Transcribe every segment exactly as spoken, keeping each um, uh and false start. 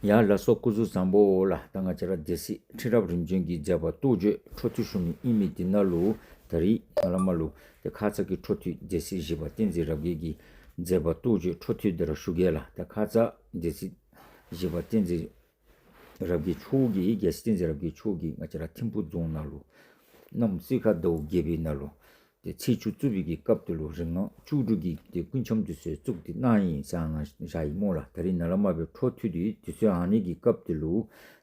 ཡ་ལགས་སོ། སྐུ་གཟུགས་བཟང་པོ་ལགས། ད་ང་བཅས་ར་སྡེ་སྲིད་ཁྲི་རབས་རིམ་བྱོན་གྱི་མཛད་པ་རྟོགས་བརྗོད་འཕྲོ་མཐུད་ཞུ་མི་ཨིན་མི་འདི་ནང་ལུ་ད་རིས་ནཱ་ལས་མར་ལུ་ཏེ་ཁ་ཙ་གི་འཕྲོ་མཐུད་སྡེ་སྲིད་བཞི་པ་བསྟན་འཛིན་རབ་རྒྱས་ཀྱི་མཛད་པ་རྟོགས་བརྗོད་འཕྲོ་མཐུད་འདི་ར་ཞུ་གེ་ལགས། ད་ཁ་ཙ་སྡེ་སྲིད་བཞི་པ་བསྟན་འཛིན་རབ་རྒྱས་མཆོག་གིས་རྒྱལ་སྲས་བསྟན་འཛིན་རབ་རྒྱས་མཆོག་གིས་ང་བཅས་ར་ཐིམ་ཕུག་རྫོང་ནང་ལུ་གནམ་སེར་ཁ་ཟླཝ་བརྒྱད་པའི་ནང་ལུ་ཏེ་ཚེས་བཅུ་བཙུགས་པའི་གི་སྐབས་དེ་ལུ་རིགས་ལྔ་བཅུ་དྲུག་གི་ཏེ་སྐུ་འཆམ་དེ་ཚུ་བཙུགས་ཏེ་གནང་ཡི་ཟེར་ང་བཞག་ཡི་སྨོ་ལགས། ད་རིས་ནཱ་ལས་མར་སྦེ་འཕྲོ་མཐུད་དེ་དུས་ཚོད་ཨ་ནི་གི་སྐབས་དེ་ལུ་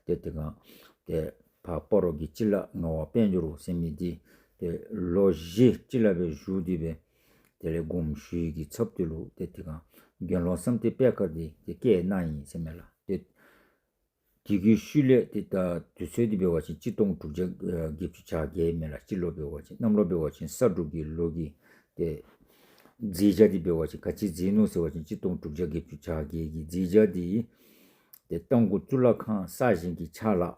ཏེ་དེ་སྒང་ཏེ་ཕར་སྤ་རོ་གི་སྤྱི་བླ་ངག་དབང་དཔལ་འབྱོར་ཟེར་མི་འདི་ཏེ་ལོ་བཞི་སྤྱི་བླ་སྦེ་བཞུགས་ཏེ་སྦེ་དེ་ལས་དགོངསམ་ཞུ་ཡི་གི་ཚབ་དེ་ལུ་ཏེ་དེ་སྒང་དགེ་སློང་བསམ་གཏན་པད་དཀར་འདི་ཏེ་བསྐོས་གནང་ཡི་ཟེར་མས་ལགས། ཏེ་དེ་གི་ཤུལ་ལས་ཏེ་ད་དུས་ཚོད་འདི་འབད་བ་ཅིན་གཅིག་སྟོང་དྲུག་བརྒྱ་ཨ་བརྒྱད་ཅུ་གྱ་བརྒྱད་མས་ལགས། སྤྱི་ལོ་འབད་བ་ཅིན། གནམ་ལོ་འབད་བ་ཅིན་ས་འབྲུག་གི་ལོ་གི་ཏེ་རྫས་བྱ་འདི་འབད་བ་ཅིན་ག་ཅི་རྫས་ནུག་ཟེར་བ་ཅིན་གཅིག་སྟོང་དྲུག་བརྒྱ་བརྒྱད་ཅུ་གྱ་བརྒྱད་ཀྱི་རྫས་བྱ་འདི་ཏེ་རྟ་མགོ་གཙུག་ལག་ཁང་གསར་བཞེངས་ཀྱི་ཕྱག་ལཱ་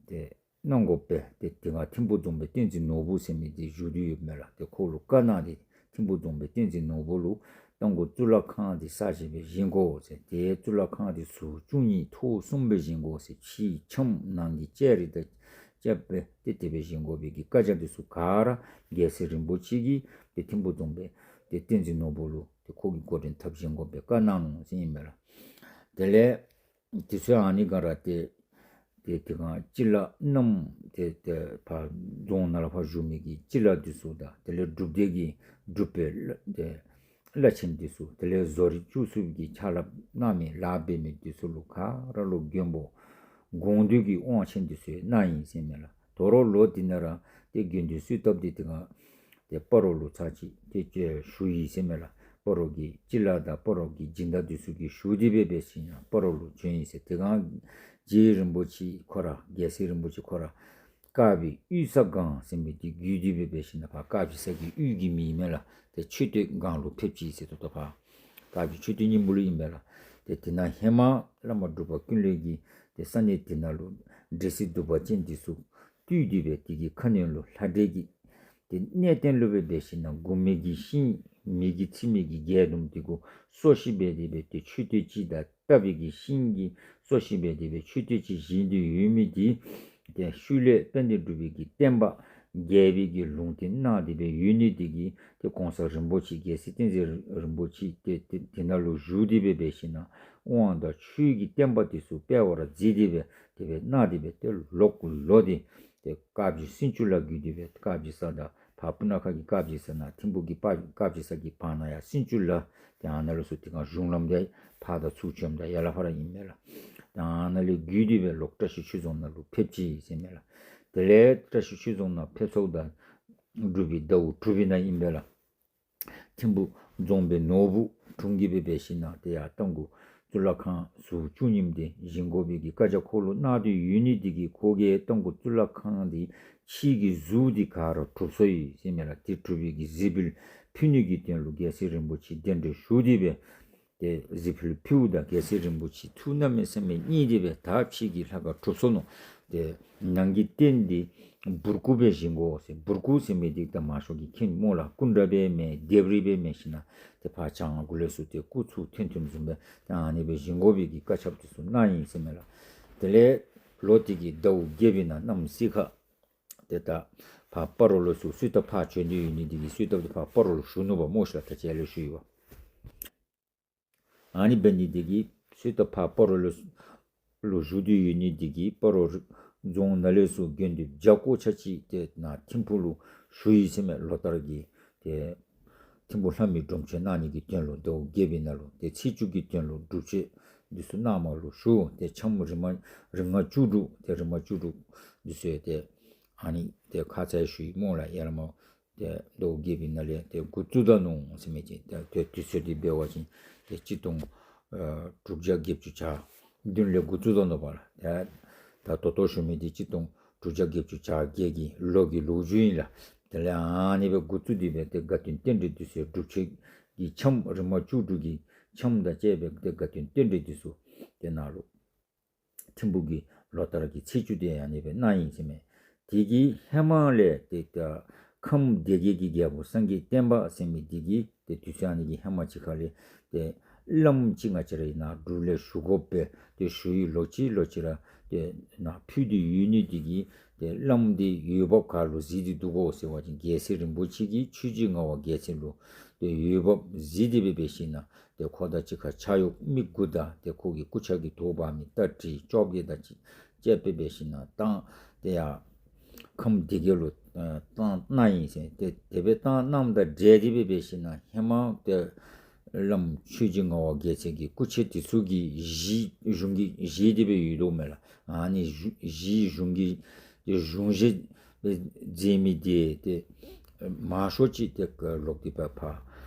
ཏེ་གནང་དགོ་པས། ཏེ་དེ་སྒང་ཐིམ་ཕུག་རྫོང་དཔོན་བསྟན་འཛིན་ནོར་བུ་ཟེར་མི་འདི་བཞུགས་ཏེ་ཡོདཔ་མས་ལགས། ཏེ་ཁོ་ལུ་བཀའ་གནང་སྟེ་ཐིམ་ཕུག་རྫོང་དཔོན་བསྟན་འཛིན་ནོར་བུ་ལུ་རྟ་མགོ་གཙུག་ལག་ཁང་འདི་གསར་བཞེངས་སྦེ་བཞེངས་དགོ་ཟེར། ཏེ་གཙུག་ལག་ཁང་འདི་ཟུར་བཅུ་གཉིས་ཐོག་གསུམ་སྦེ་བཞེངས་དགོ་ཟེར། ཕྱི་ཁྱམས་ནང་གི་ལྕགས་རི་དང་བཅསཔ་སྦེ་ཏེ་དེ་སྦེ་བཞེངས་དགོ་པའི་གི་བཀའ་རྒྱ་འདི་ཚུ་ག་ར་རྒྱལ་སྲས་རིན་པོ་ཆེ་གིས་ཏེ་ཐིམ་ཕུག་རྫོང་དཔོན་ཏེ་བསྟན་འཛིན་ནོར་བུ་ལུ་ཏེ་ཁོ་གིས་འགོ་འདྲེན་འཐབ་བཞེངས་དགོ་པའི་བཀའ་གནང་ནུག་ཟེར་ཨིན་མས་ལགས། དེ་ལས་དུས་ཚོད་ཨ་ནི་སྒང་ར་ཏེ་ཏེ་དེ་སྒང་སྤྱི་བླ་རྣམས་ཏེ་ཏེ་ཕར་རྫོང་ནང་ལུ་ཕར་བཞུགས་མི་གི་སྤྱི་བླ་འདི་ཚུ་དང་དེ་ལས་སྒྲུབ་སྡེ་གི་སྒྲུབ་པའི་བླ་ཏེ་བླ་ཆེན་འདི་ཚུ་དེ་ལས་བཟོ་རིག་བཅུ་གསུམ་གྱི་ཕྱག་ལཱ་གནང་མི་ལཱ་འབད་མི་འདི་ཚུ་ལུ་ག་ར་ལུ་མགོན་པོ་དགོངས་འདུས་ཀྱི་དབང་ཆེན་འདི་ཚུ་གནང་ཡི་ཟེར་མས་ལགས། དོ་རུང་ལོ་འདི་ནང་ར་ཏེ་དགེ་འདུན་གསོལ་ཐབ་འདི་དེ་སྒང་ཏེ་སྤ་རོ་ལུ་ཚར་གཅིག་ཏེ་ཅིག་ཞུ་ཡི་ཟེར་མས་ལགས། སྤ་རོ་གི་སྤྱི་བླ་དང་སྤ་རོ་གི་སྦྱིན་བདག་འདི་ཚུ་གིས་ཞུ་སྟེ་སྦེ་འབད་ཞིན་ན་སྤ་རོ་ལུ་བྱོན་ཡི་ཟེར། དེ་སྒང་རྗེ་རིན་པོ་ཆེ་ཁོ་ར་རྒྱལ་སྲས་རིན་པོ་ཆེ་ཁོ་ར་དཀར་སྦིས་གཡུས་གསར་སྒང་ཟེར་མི་འདི་བརྒྱུད་དེ་སྦེ་འབད་ཞིན་ན་ཕར་དཀར་སྦིས་གསར་གྱི་གཡུས་ཀྱི་མིང་མས་ལགས། ཏེ་མཆོད་རྟེན་སྒང་ལུ་ཕེབས་ཅི་ཟེར། ད་ལྟོ་ཕར་དཀར་སྦིས་མཆོད་རྟེན་སྙིང་པོ་ལུ་ཨིན་པས་ལགས། ཏེ་དེ་ནང་ཧེ་མ་བླ་མ་འབྲུག་པ་ཀུན་ལེགས་ཀྱིས་ཏེ་ས་གནས་དེ་ནང་ལུ་འདྲེ་སྲིན་གདུག་པ་ཅན་འདི་ཚུ་བཏུལ་ཏེ་སྦེ་དེ་གི་ཁ་གནོན་ལུ་ལྷ་འདྲེ་གི་ཏེ་གནས་བརྟན་ལུ་སྦེ་འབད་ཞིན་ན་མགུ་མེད་ཀྱི་ཤིང་མེ་གིས་འཚིག་མི་གི་མགལ་དུམ་དེ་གུ་སྲོག་ཤིང་སྦེ་དེ་སྦེ་ཏེ་མཆོད་རྟེན་ཅིག་དང་བཏབ་པའི་གི་ཤིང་གི་སྲོག་ཤིང་སྦེ་དེ་སྦེ་མཆོད་རྟེན་ཅིག་བཞེངས་ཏེ་ཡོད་མི་འདི་ཏེ་ཤུལ་ལས་དཔལ་ལྡན་འབྲུག་པའི་གི་བསྟན་པ་རྒྱས་པའི་གི་ལུང་བསྟན་གནང་སྟེ་སྦེ་ཡོད་ནི་དེ་གིས་ཏེ་གོང་ས་རིན་པོ་ཆེ་རྒྱལ་སྲས་བསྟན་འཛིན་རིན་པོ་ཆེ་ཏེ་ཏེ་དེ་ནང་ལུ་བཞུགས་ཏེ་སྦེ་འབད་ཞིན་ན་དབང་དང་ཆོས་ཀྱི་བསྟན་པ་དེ་ཚུ་སྤེལ་བར་མཛད་དེ་སྦེ་དེ་སྦེ་གནང་སྟེ་སྦེ་ཏེ་ལོག་ལོ་དེ་ཏེ་དཀར་སྦིས་སེང་ཆུ་ལ་བརྒྱུད་དེ་སྦེ་དཀར་སྦིས་གསར་དང་ཕར་སྤུ་ན་ཁ་གི་དཀར་སྦིས་གསར་ནང་ཐིམ་ཕུག་གི་དཀར་སྦིས་གསར་གྱི་བར་ན་ཡར་སེང་ཆུ་ལ་ཏེ་ཨ་ནཱ་ལུ་ཚུ་དེ་སྒང་གཞུང་ལམ་དེ་ཕར་དང་ཚུར་བྱོནམ་ད་ཡར་ལས་ཕར་ར་ཨིན་མས་ལགས། ཏེ་ཨ་ནཱ་ལས་བརྒྱུད་དེ་སྦེ་ལོག་བཀྲ་ཤིས་ཆོས་རྫོང་ནང་ལུ་ཕེབས་ཅི་ཟེར་མས་ལགས། དེ་ལས་བཀྲ་ཤིས་ཆོས་རྫོང་ནང་ཕེབས་ཚརཝ་ད་འབྲུག་པའི་ཟླཝ་དྲུག་པའི་ནང་ཨིན་པས་ལགས། ཐིམ་ཕུག་རྫོང་དཔོན་ནོར་བུ་དྲུང་གིས་སྦེ་འབད་ཞིན་ན་ཏེ་ཡར་རྟ་མགོ་གཙུག་ལག་ཁང་ཟུར་བཅུ་གཉིསམ་འདི་བཞེངས་དགོ་པའི་གི་བཀའ་རྒྱ་ཁོ་ལུ་གནང་སྟེ་ཡོད་ནི་དེ་གིས་ཁོ་གིས་རྟ་མགོ་གཙུག་ལག་ཁང་འདི་ཕྱི་གི་གཟུགས་འདི་ག་ར་གྲུབ་སོ་ཡི་ཟེར་མས་ལགས། ཏེ་གྲུབ་པའི་གི་གཟིགས་འབུལ་ཕུལ་ནི་གི་དོན་ལུ་རྒྱལ་སྲས་རིན་པོ་ཆེ་གདན་འདྲེན་ཞུ་སྟེ་སྦེ་ཏེ་གཟིགས་འབུལ་ཕུལཝ་ད་རྒྱལ་སྲས་རིན་པོ་ཆེ་ཐུགས་གནམ་མེད་ས་མེད་མཉེས་ཏེ་སྦེ་ད་ཕྱི་གི་ལྷ་ཁང་གྲུབ་སོ་ནུག། ཏེ་ནང་གི་རྟེན་འདི་འབུར་སྐུ་སྦེ་བཞེངས་དགོ་ཟེར། འབུར་སྐུ་ཟེར་མི་འདི་ད་མང་ཤོས་ཀྱིས་མཁྱེན་སྨོ་ལགས། སྐུ་འདྲ་སྦེ་མེན་ལྡེབས་རིས་སྦེ་མེན་ཞིན་ན་ཏེ་ཕར་བྱང་གུ་ལས་ཚུར་ཏེ་སྐུ་ཚུར་ཐོན་ཐོནམ་བཟུམ་སྦེ་ཏེ་ཨ་ནི་སྦེ་བཞེངས་དགོ་པའི་གི་བཀའ་ཁྱབ་དེ་ཚུ་གནང་ཡི་ཟེར་མས་ལགས། དེ་ལས་ལོ་དེ་གི་ཟླཝ་བརྒྱད་པའི་ནང་གནམ་སེར་ཁ་ཏེ་ད་ཕར་སྤ་རོ་ལུ་ཚུར་གསོལ་ཐབ་ཕར་བྱོན་ཏེ་ཡོད་ནི་དེ་གིས་གསོལ་ཐབ་དེ་ཕར་སྤ་རོ་ལུ་ཞུ་ནུག་པ་སྨོ་ཤིག་ལགས། ད་ཅི་ལས་ཞུ་ཡི་བ། ཨ་ནི་འབད་ནི་དེ་གིས་གསོལ་ཐབ་ཕར་སྤ་རོ་ལུ་ལུ་བཞུགས་ཏེ་ཡོད་ནི་དེ་གིས་སྤ་རོ་རྫོང་ནང་ལས་ཚུར་དགེ་འདུན་བརྒྱ་སྐོར་ཆ་གཅིག་ཏེ་ནཱ་ཐིམ་ཕུག་ལུ་ཞུ་ཡི་ཟེར་མས། ལོ་ལྟར་གྱི་ཏེ་ཐིམ་ཕུག་ལྷ་མོའི་སྒྲུབ་མཆོད་གནང་ནི་གི་དོན་ལུ་ཟླཝ་བརྒྱད་པའི་ནང་ལུ་ཏེ་ཚེས་བཅུ་གི་དོན་ལུ་སྒྲུབ་མཆོད་འདི་ཚུ་གནངམ་ལུ་ཞུ། ཏེ་འཆམ་རིག་མ་རིག་མ་བཅུ་དྲུག་ཏེ་རིག་མ་བཅུ་དྲུག་འདི་ཚུ་ཏེ་ཨ་ནི་ཏེ་ཁ་ཙ་ཞུ་ཡི་སྨོ་ལགས། ཡར་ལས་མར་ཏེ་ཟླཝ་བརྒྱད་པའི་ནང་ལས་ཏེ་འགོ་བཙུགས་ད་ནུག་ཟེར་མི་ཅིག། ཏེ་ཏེ་དུས་ཚོད་འདི་འབད་བ་ཅིན་ཏེ་གཅིག་སྟོང་ཨ་དྲུག་བརྒྱ་བརྒྱད་ཅུ་གྱ་བདུན་ལས་འགོ་བཙུགས་ད་ནུག་པ་ལགས། ཏེ་ད་ད་ལྟོ་ཞུ་མི་འདི་གཅིག་སྟོང་དྲུག་བརྒྱ་བརྒྱད་ཅུ་གྱ་བརྒྱད་ཀྱི་ལོ་གི་ལོ་རྒྱུས་ཨིན་ལགས། དེ་ལས་ཨ་ནི་སྦེ་འགོ་བཙུགས་ཏེ་སྦེ་ཏེ་དགའ་སྟོན་རྟེན་འབྲེལ་འདི་ཚུ་སྒྲུབ་མཆོད་ཀྱི་འཆམ་རིག་མ་བཅུ་དྲུག་གི་འཆམ་དང་བཅས་པའི་ཏེ་དགའ་སྟོན་རྟེན་འབྲེལ་འདི་ཚུ་ཏེ་ནཱ་ལུ་ཐིམ་ཕུག་གི་ལོ་ལྟར་གྱི་ཚེས་བཅུ་དེ་ཨ་ནི་སྦེ་གནང་ཡི་ཟེར་མས། དེ་གི་ཧེ་མ་ལས་ཏེ་ད་ཁམས་སྡེ་བརྒྱད་ཀྱི་རྒྱལ་པོ་སངས་རྒྱས་བསྟན་པ་ཟེར་མི་འདི་གིས་ཏེ་དུས་ཚོད་ཨ་ནི་གི་ཧེ་མ་ཅིག་ཁ་ལས་ཏེ་ བླམ་ཅིག་ང་བཅས་ར་ཨིན་ན་འབྲུག་ལས་ཞུ་དགོ་པས། ཏེ་ཞུ་ཡིག་ལོག་ཅི་ལོག་ཅི་ར་ཏེ་ནཱ་ཕུལ་ཏེ་ཡོད་ནི་འདི་གིས་ཏེ་བླམ་འདི་འོས་འབབ་ག་ལུ་གཟིགས་ཏེ་འདུག་གོ་ཟེར་བ་ཅིན་རྒྱལ་སྲས་རིན་པོ་ཆེ་གིས་ཆོས་རྗེ་ངག་དབང་རྒྱལ་མཚན་ལུ་ཏེ་འོས་འབབ་གཟིགས་ཏེ་སྦེ་འབད་ཞིན་ན་ཏེ་ཁོ་དང་གཅིག་ཁར་ཕྱག་གཡོག་མི་དགུ་དང་ཏེ་ཁོ་གི་སྐུ་ཕྱག་གི་དོགས་པ་མི་རྟ་དྲེལ་བཅོ་བརྒྱད་དང་བཅས་པ་འབད་ཞིན་ན་བཏང་ཏེ་ཡར་ཁམས་སྡེ་བརྒྱད་ལུ་ཨ་བཏང་གནང་ཡི་ཟེར། ཏེ་དེ་སྦེ་བཏང་གནངམ་དང་འབྲེལ་ཏེ་སྦེ་འབད་ཞིན་ན་ཧེ་མ་ཏེ་བླམ་ཆོས་རྗེ་ངག་དབང་རྒྱལ་མཚན་གྱི་སྐུ་མཆེད་འདི་ཚུ་གིས་གཞི་གཞུང་གི་གཞི་འདི་སྦེ་ཡོད་དོ་མས་ལགས། ཨ་ནི་གཞི་གཞི་གཞུང་གི་གཞུང་བཞེས་སྦེ་མཛད་མི་འདི་ཏེ་མང་ཤོས་ཅིག་ཏེ་ལོག་སྟེ་སྦེ་ཕར་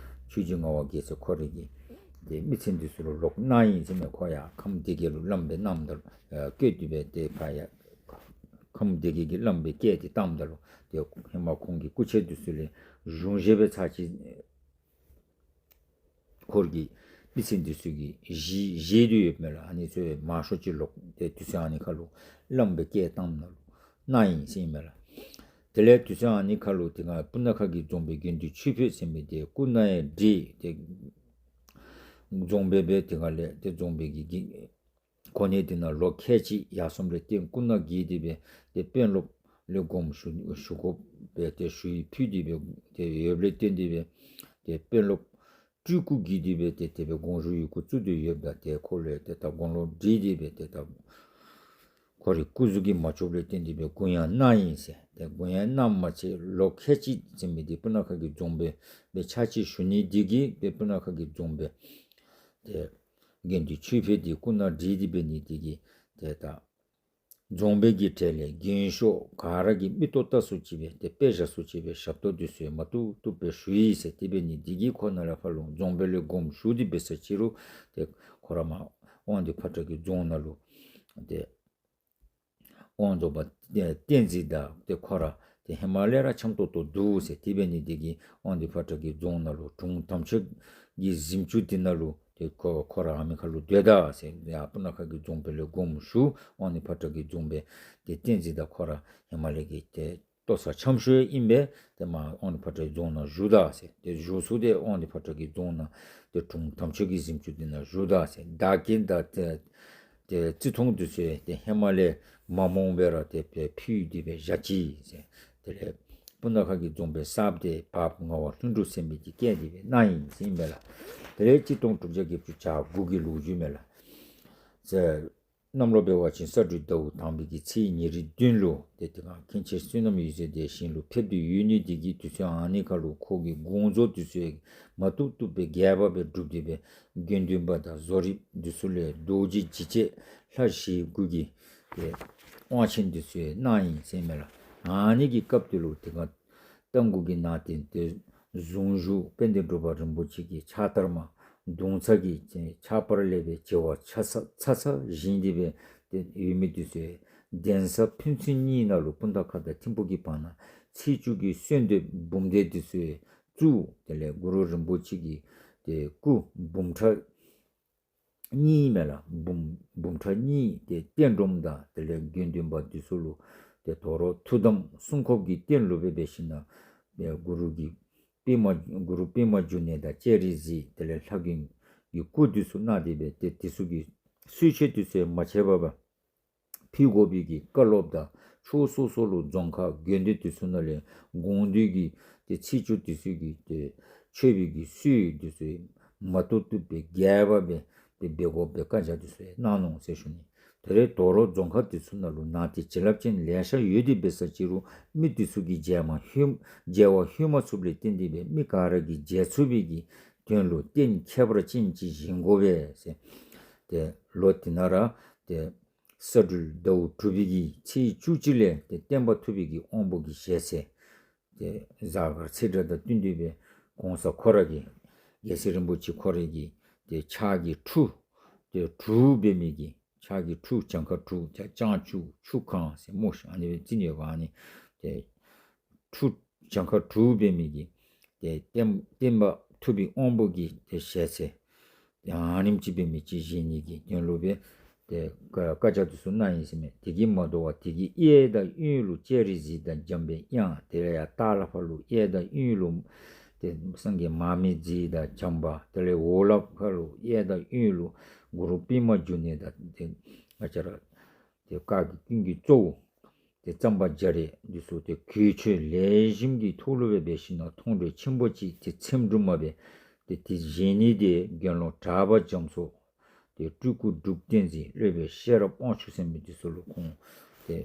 ཆོས་རྗེ་ངག་དབང་རྒྱལ་མཚན་ཁོ་རའི་གི་ཏེ་མི་ཚན་འདི་ཚུ་ལུ་ལོག་གནང་ཡི་ཟེར་མས། ཁོ་ཡར་ཁམས་སྡེ་བརྒྱད་ལུ་བླམ་སྦེ་གནངམ་ད་ལུ་ཨ་བསྐོས་ཏེ་སྦེ་ཏེ་ཕར་ཡར་ཁམས་སྡེ་བརྒྱད་ཀྱི་བླམ་སྦེ་བསྐོས་ཏེ་བཏངམ་ད་ལུ་ཏེ་ཧེ་མ་ཁོང་གི་སྐུ་མཆེད་འདི་ཚུ་ལས་གཞུང་བཞེས་སྦེ་ཚར་ཅིག་ཁོ་རའི་གི་མི་ཚན་འདི་ཚུ་གིས་གཞི་བཞེས་ཏེ་ཡོདཔ་མས་ལགས། ཨ་ནི་ཚུ་མང་ཤོས་ཅིག་ལོག་ཏེ་དུས་ཚོད་ཨ་ནི་ཁར་ལུ་བླམ་སྦེ་བསྐོས་བཏངམ་ད་ལུ་གནང་ཡི་ཟེར་ཨིན་མས་ལགས། དེ་ལས་དུས་ཚོད་ཨ་ནི་ཁར་ལུ་དེ་སྒང་སྤུ་ན་ཁ་གི་རྫོང་དཔོན་དགེ་འདུན་ཆོས་འཕེལ་ཟེར་མི་འདི་སྐུ་ན་ཡང་བགྲེས་ཏེ་རྫོང་དཔོན་སྦེ་དེ་སྒང་ལས་ཏེ་རྫོང་དཔོན་གྱི་གི་གོ་གནས་འདི་ནང་ལོ་ཁལ་གཅིག་ཡར་སོངམ་ལས་བརྟེན་སྐུ་ན་རྒས་ཏེ་སྦེ་ཏེ་དཔོན་སློབ་ལས་དགོངསམ་ཞུ་ཞུ་དགོ་པས། ཏེ་ཞུ་ཡིག་ཕུལ་ཏེ་སྦེ་ཏེ་ཡོདཔ་ལས་བརྟེན་ཏེ་སྦེ་ཏེ་དཔོན་སློབ་སྤྲུལ་སྐུ་གིས་ཏེ་སྦེ་ཏེ་དེ་སྦེ་དགོངས་ཞུ་ཡི་གུ་བཙུགས་ཏེ་ཡོདཔ་ད་ཏེ་ཁོ་ལུ་ཏེ་ད་དགུང་ལོ་བགྲེས་ཏེ་སྦེ་ཏེ་ད་ཁོ་རའི་སྐུ་གཟུགས་ཀྱིས་མ་ལྕོགསཔ་ལས་བརྟེན་ཏེ་སྦེ་གུ་ཡངས་གནང་ཡི་ཟེར། ཏེ་གུ་ཡངས་གནངམ་མ་ཚད་ལོ་ཁལ་གཅིག་ཟེར་མི་འདི་སྤུ་ན་ཁ་གི་རྫོང་དཔོན་སྦེ་ཕྱག་ཕྱིད་ཞུ་ནི་འདི་གིས་ཏེ་སྤུ་ན་ཁ་གི་རྫོང་དཔོན་ཏེ་དགེ་འདུན་ཆོས་འཕེལ་འདི་སྐུ་ན་བགྲེས་ཏེ་འབད་ནི་འདི་གིས་ཏེ་ད་རྫོང་དཔོན་གྱི་གྲལ་ལས་རྒན་ཤོས་ག་ར་གིས་མིག་ཏོ་བལྟ་སུ་ཅིག་སྦེ་ཏེ་དཔེ་བཞག་སུ་ཅིག་སྦེ་ཞབས་ཏོག་འདི་ཚུ་མ་བཏུབ་བཏུབ་སྦེ་ཞུ་ཡི་ཟེར། དེ་འབད་ནི་འདི་གིས་ཁོ་ནཱ་ལས་ཕར་ལུ་རྫོང་དཔོན་ལས་དགོངསམ་ཞུ་སྟེ་འབད་ས་ཅིག་རུང་ཏེ་ཁོ་ར་མར་དབང་འདུས་ཕོ་བྲང་གི་རྫོང་ནང་ལུ་ཏེ་དབང་རྫོངཔ་བསྟན་འཛིན་དང་ཏེ་ཁོ་ར་ཏེ་ཧེ་མ་ལས་ར་འཆམ་ཏོག་ཏོ་འདུག་ཟེར། དེ་འབད་ནི་འདི་གིས་དབང་འདུས་ཕོ་བྲང་གི་རྫོང་ནང་ལུ་དྲུང་དམ་ཆོས་ཀྱི་གཟིམ་ཅུང་འདི་ནང་ལུ་ཏེ་ཁོ་ཁོ་ར་ཨ་ནི་ཁར་ལུ་སྡོད་ད་ཟེར། ཡར་སྤུ་ན་ཁ་གི་རྫོང་དཔོན་ལས་དགོངསམ་ཞུ། དབང་འདུས་ཕོ་བྲང་གི་རྫོང་དཔོན་ཏེ་བསྟན་འཛིན་དང་ཁོ་ར་ཧེ་མ་ལས་ཀྱི་ཏེ་ལྟོ་ཚང་འཆམ་ཤོས་ཨིན་པས། ཏེ་མར་དབང་འདུས་ཕོ་བྲང་གི་རྫོང་ནང་བཞུགས་ད་ཟེར། ཏེ་བཞུགས་ས་འདི་དབང་འདུས་ཕོ་བྲང་གི་རྫོང་ནང་ཏེ་དྲུང་དམ་ཆོས་ཀྱི་གཟིམ་ཅུང་འདི་ནང་བཞུགས་ད་ཟེར། བདག་རྐྱེན་དང་ཏེ་ཏེ་བརྩི་མཐོང་འདི་ཚུ་ཏེ་ཧེ་མ་ལས་མ་རྨོངས་པར་ཏེ་སྦེ་ཕུལ་ཏེ་སྦེ་བཞག་ཅི་ཟེར། དེ་ལས་སྤུ་ན་ཁ་གི་རྫོང་དཔོན་གསརཔ་འདི་འཕགས་པ་ངག་དབང་ལྷུན་གྲུབ་ཟེར་མི་འདི་བསྐོས་ཏེ་སྦེ་གནང་ཡི་ཟེར་ཨིན་པས་ལགས། དེ་ལས་གཅིག་སྟོང་དྲུག་བརྒྱ་བརྒྱད་ཅུ་གྱ་དགུ་གི་ལོ་རྒྱུས་མས་ལགས། ཟེར། གནམ་ལོ་འབད་བ་ཅིན་ས་སྦྲུལ་ཟླཝ་དང་པའི་གི་ཚེས་ཉེར་བདུན་ལུ་ཏེ་དེ་སྒང་མཁན་ཆེན་བསོད་ནམས་འོད་ཟེར་འདི་ཞིང་ལུ་ཕེབས་ཏེ་ཡོད་ནི་འདི་གིས་དུས་ཚོད་ཨ་ནི་ཁར་ལུ་ཁོ་གི་དགོངས་རྫོགས་འདི་ཚུ་མ་བཏུབ་བཏུབ་སྦེ་རྒྱས་པ་སྦེ་སྒྲུབ་སྟེ་སྦེ་དགེ་འདུན་པ་དང་བཟོ་རིགཔ་འདི་ཚུ་ལས་རྡོ་རྗེ་འཇིགས་བྱེད་ལྷ་བཞི་དགུ་གི་ཏེ་དབང་ཆེན་འདི་ཚུ་གནང་ཡི་ཟེར་མས་ལགས། ཨ་ནི་གི་སྐབས་དེ་ལུ་དེ་སྒང་རྟ་མགོ་གི་ནང་རྟེན་ཏེ་གཟུངས་གཞུག་དཔལ་ལྡན་འབྲུག་པ་རིན་པོ་ཆེ་གི་ཕྱག་དར་མ་གདུང་ཚ་གི་ཕྱག་པར་ལས་སྦེ་བྱེ་བ་ཚ་ཚ་ཚ་ཚ་བཞེངས་ཏེ་སྦེ་ཏེ་ཡོད་མི་འདི་ཚུ་གདན་ས་ཕན་ཚུན་གཉིས་ནང་ལུ་སྤུངས་ཐང་ཁ་དང་ཐིམ་ཕུག་གི་བར་ན་ཚེས་བཅུ་གི་གསོལ་འདེབས་འབུམ་སྡེ་འདི་ཚུ་བཙུགས། དེ་ལས་གུ་རུ་རིན་པོ་ཆེ་གི་ཏེ་སྐུ་འབུམ་ཕྲག་གཉིས་མས་ལགས། འབུམ་འབུམ་ཕྲག་གཉིས་ཏེ་རྟེན་སྒྲོམ་དང་དེ་ལས་དགེ་འདུན་པ་འདི་ཚུ་ལུ་ཏེ་དོ་རུང་ཐུགས་དམ་སྲུང་སྐྱོབ་ཀྱི་རྟེན་ལུ་སྦེ་འབད་ཞིན་ན་ཏེ་གུ་རུ་གི་པདྨ་གུ་རུ་པདྨ་འབྱུང་གནས་དང་སྤྱན་རས་གཟིགས་དེ་ལས་ལྷ་མགོན་གྱི་སྐུ་འདི་ཚུ་གནང་སྟེ་སྦེ་ཏེ་འདི་ཚུ་གི་གསོལ་མཆོད་འདི་ཚུ་མ་ཆད་པར་ཕུལ་དགོ་པའི་གི་བཀའ་སློབ་དང་ཕྱོགས་སོ་སོ་ལུ་རྫོང་ཁག་དགོན་སྡེ་འདི་ཚུ་ནང་ལས་དགོངས་འདུས་ཀྱི་ཏེ་ཚེས་བཅུ་འདི་ཚུ་གི་ཏེ་མཆོད་པའི་གི་གསོལ་འདི་ཚུ་མ་བཏུབ་བཏུབ་སྦེ་རྒྱས་པ་སྦེ་ཏེ་འབད་དགོ་པའི་བཀའ་རྒྱ་འདི་ཚུ་གནང་ནུག་ཟེར་ཞུ་ནི། ད་རེས་དོ་རུང་རྫོང་ཁག་འདི་ཚུ་ནང་ལུ་ནང་རྟེན་བྱིན་རླབས་ཅན་ལེ་ཤ་ཡོད་དེ་འབད་ས་ཅིག་རུང་མི་འདི་ཚུ་གིས་མཇལ་མ་ཧུམ་མཇལ་བ་ཧུམ་མ་ཚུགསཔ་ལས་བརྟེན་ཏེ་སྦེ་མི་ག་ར་གིས་མཇལ་ཚུགས་པའི་གི་དོན་ལུ་རྟེན་ཁྱད་པར་ཅན་ཅིག་བཞེངས་དགོ་པས་ཟེར། ཏེ་ལོ་དེ་ནང་ར་ཏེ་ས་སྦྲུལ་ཟླཝ་དྲུག་པའི་གི་ཚེས་བཅུ་གཅིག་ལས་ཏེ་བསྟན་པ་ཐུབ་པའི་གི་དབང་པོ་གི་ཞལ་ཚད་ཏེ་གཟའ་སྐར་ཚེས་གྲངས་དང་བསྟུན་ཏེ་སྦེ་གོང་ས་ཁོ་ར་གི་རྒྱལ་སྲས་རིན་པོ་ཆེ་ཁོ་རའི་གི་ཏེ་ཕྱག་གི་ཁྲུ་ཏེ་དྲུག་འབད་མི་གི་ཕྱག་གི་ཁྲུ་གྱངས་ཁ་དྲུག་ཏེ་བྱང་ཆུབ་ཆུ་གང་ཟེར་སྨོ་ཤ་ཨ་ནི་སྦེ་བརྩི་ནི་ཡོདཔ་ཨ་ནི་ཏེ་ཁྲུ་གྱངས་ཁ་དྲུག་འབད་མི་གི་ཏེ་བསྟན་བསྟན་པ་ཐུབ་པའི་དབང་པོ་གི་ཏེ་ཞལ་ཚད་ཏེ་ཨ་ནེམ་ཅིག་འབད་མི་ཅིག་བཞེངས་ནི་གི་དོན་ལུ་སྦེ་ཏེ་བཀའ་བཀའ་རྒྱ་འདི་ཚུ་གནང་ཡི་ཟེར་མས། དེ་གིས་མ་དོ་བར་དེ་གི་གཡས་དང་གཡོན་ལུ་སྤྱན་རས་གཟིགས་དང་འཇམ་དཔལ་དབྱངས། དེ་ལས་ཡར་ལྟག་ལས་ཕར་ལུ་གཡས་དང་གཡོན་ལུ་ ཏེ་སངས་རྒྱས་མར་མེ་མཛད་དང་བྱམས་པ། དེ་ལས་འོག་ལུ་ཁ་ལུ་གཡས་དང་གཡོན་ལུ་གུ་རུ་པདྨ་འབྱུང་གནས་དང་ཏེ་ང་བཅས་ར་ཏེ་བཀའ་བརྒྱུད་ཀུན་གྱི་གཙོ་བོ་ཏེ་གཙང་པ་རྒྱ་རས་འདི་ཚུ་ཏེ་གོས་ཆེན་ལེགས་ཤོམ་གྱི་ཐོག་ལུ་སྦེ་འབད་ཞིནམ་ལས་མཐོང་གྲོལ་ཆེན་པོ་ཅིག་ཏེ་ཚེམ་དྲུབ་མ་སྦེ་ཏེ་དེ་བཞེས་ནི་དེ་དགེ་སློང་གྲགས་པ་རྒྱ་མཚོ་ཏེ་སྤྲུལ་སྐུ་འབྲུག་བསྟན་འཛིན་སློབ་དཔོན་ཤེས་རབ་དབང་ཕྱུག་ཟེར་མི་འདི་ཚུ་ལུ་ཁོང་ཏེ་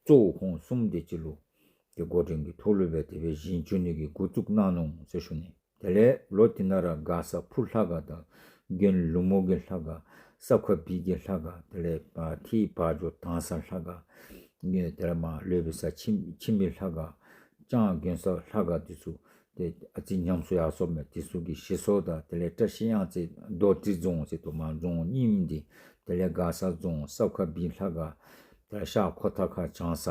གཙོ་བོ་ཁོང་གསུམ་དེ་ཅིག་ལུ་ཏེ་འགོ་འདྲེན་གྱི་ཐོག་ལུ་སྦེ་དེ་སྦེ་བཞེངས་བཅུག་ནི་གི་འགོ་བཙུགས་གནང་ནུག་ཟེར་ཞུ་ནི། དེ་ལས་ལོག་དེ་ནང་ར་མགར་ས་ཕུ་ལྷ་ཁང་དང་དགོན་ལུ་མོ་གི་ལྷ་ཁང་སབ་ཁ་སྦིས་ཀྱི་ལྷ་ཁང་དེ་ལས་ཕར་ཐིམ་ཕུག་ཇོ་དང་ས་ལྷ་ཁང་དེ་ལས་མར་ལུས་པའི་ས་འཆི་འཆི་མེད་ལྷ་ཁང་ལྕང་དགོན་ས་ལྷ་ཁང་འདི་ཚུ་ཏེ་ཨ་ཙི་ཉམས་གསོ་ཡར་སོང་མས། འདི་ཚུ་གི་ཞིག་གསོ་དང་དེ་ལས་བཀྲ་ཤིས་གཡང་རྩེ་རྡོ་དྲིལ་རྫོང་ཟེར་དོ་མར་རྫོང་རྙིངམ་འདི་དེ་ལས་མགར་ས་རྫོང་སབ་ཁ་སྦིས་ལྷ་ཁང་དེ་ལས་ཤར་ཁོ་ཐང་ཁ་བྱང་ས་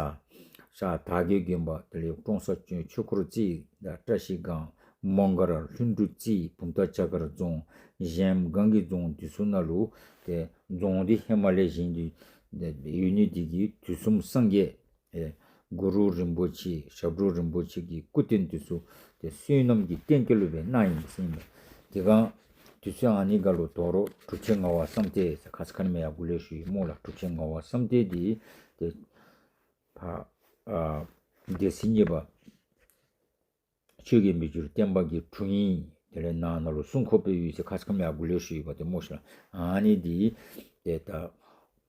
ཤར་དར་རྒྱས་དགོན་པ་དེ་ལས་ཀྲོང་གསར་ཆོས་འཁོར་རྩེ་དང་བཀྲ་ཤིས་སྒང་མོང་སྒར་ལྷུན་གྲུབ་རྩེ་བུམ་ཐང་བྱ་དཀར་རྫོང་གཞལམ་སྒང་གི་རྫོང་འདི་ཚུ་ནང་ལུ་ཏེ་རྫོང་འདི་ཧེ་མ་ལས་བཞེངས་ཏེ་ཡོད་ནི་འདི་གིས་དུས་གསུམ་སངས་རྒྱས་ཨེ་གུ་རུ་རིན་པོ་ཆེ་ཞབས་དྲུང་རིན་པོ་ཆེ་གི་སྐུ་རྟེན་འདི་ཚུ་ཏེ་བསོད་ནམས་ཀྱི་རྟེན་སྐལ་ལུ་སྦེ་གནང་ཡི་ཟེར་ཨིན་མས། དེ་སྒང་དུས་ཚོད་ཨ་ནི་ཁ་ལུ་དོ་རུང་གྲུབ་ཆེན་ངག་དབང་བསམ་གཏན་ཟེར་ཁ་ཙ་ཁ་ཉིནམ་ཡང་གོང་ལས་ཞུ་ཡི་སྨོ་ལགས། གྲུབ་ཆེན་ངག་དབང་བསམ་གཏན་འདི་ཏེ་ཕར་ཨ་སྡེ་སྲིད་གཉིས་པ་ཆོས་རྒྱལ་མི་འགྱུར་བརྟན་པ་གི་དྲུང་ཡིག་དེ་ལས་ནང་ན་ལུ་སྲུང་འཁོར་སྦེ་ཡོད་ཟེར་ཁ་ཙ་ཁ་ཉིནམ་ཡང་གོང་ལས་ཞུ་ཡི་པ་ཏེ་སྨོ་ཤིག་ལགས། ཨ་ནི་འདི་ཏེ་ད་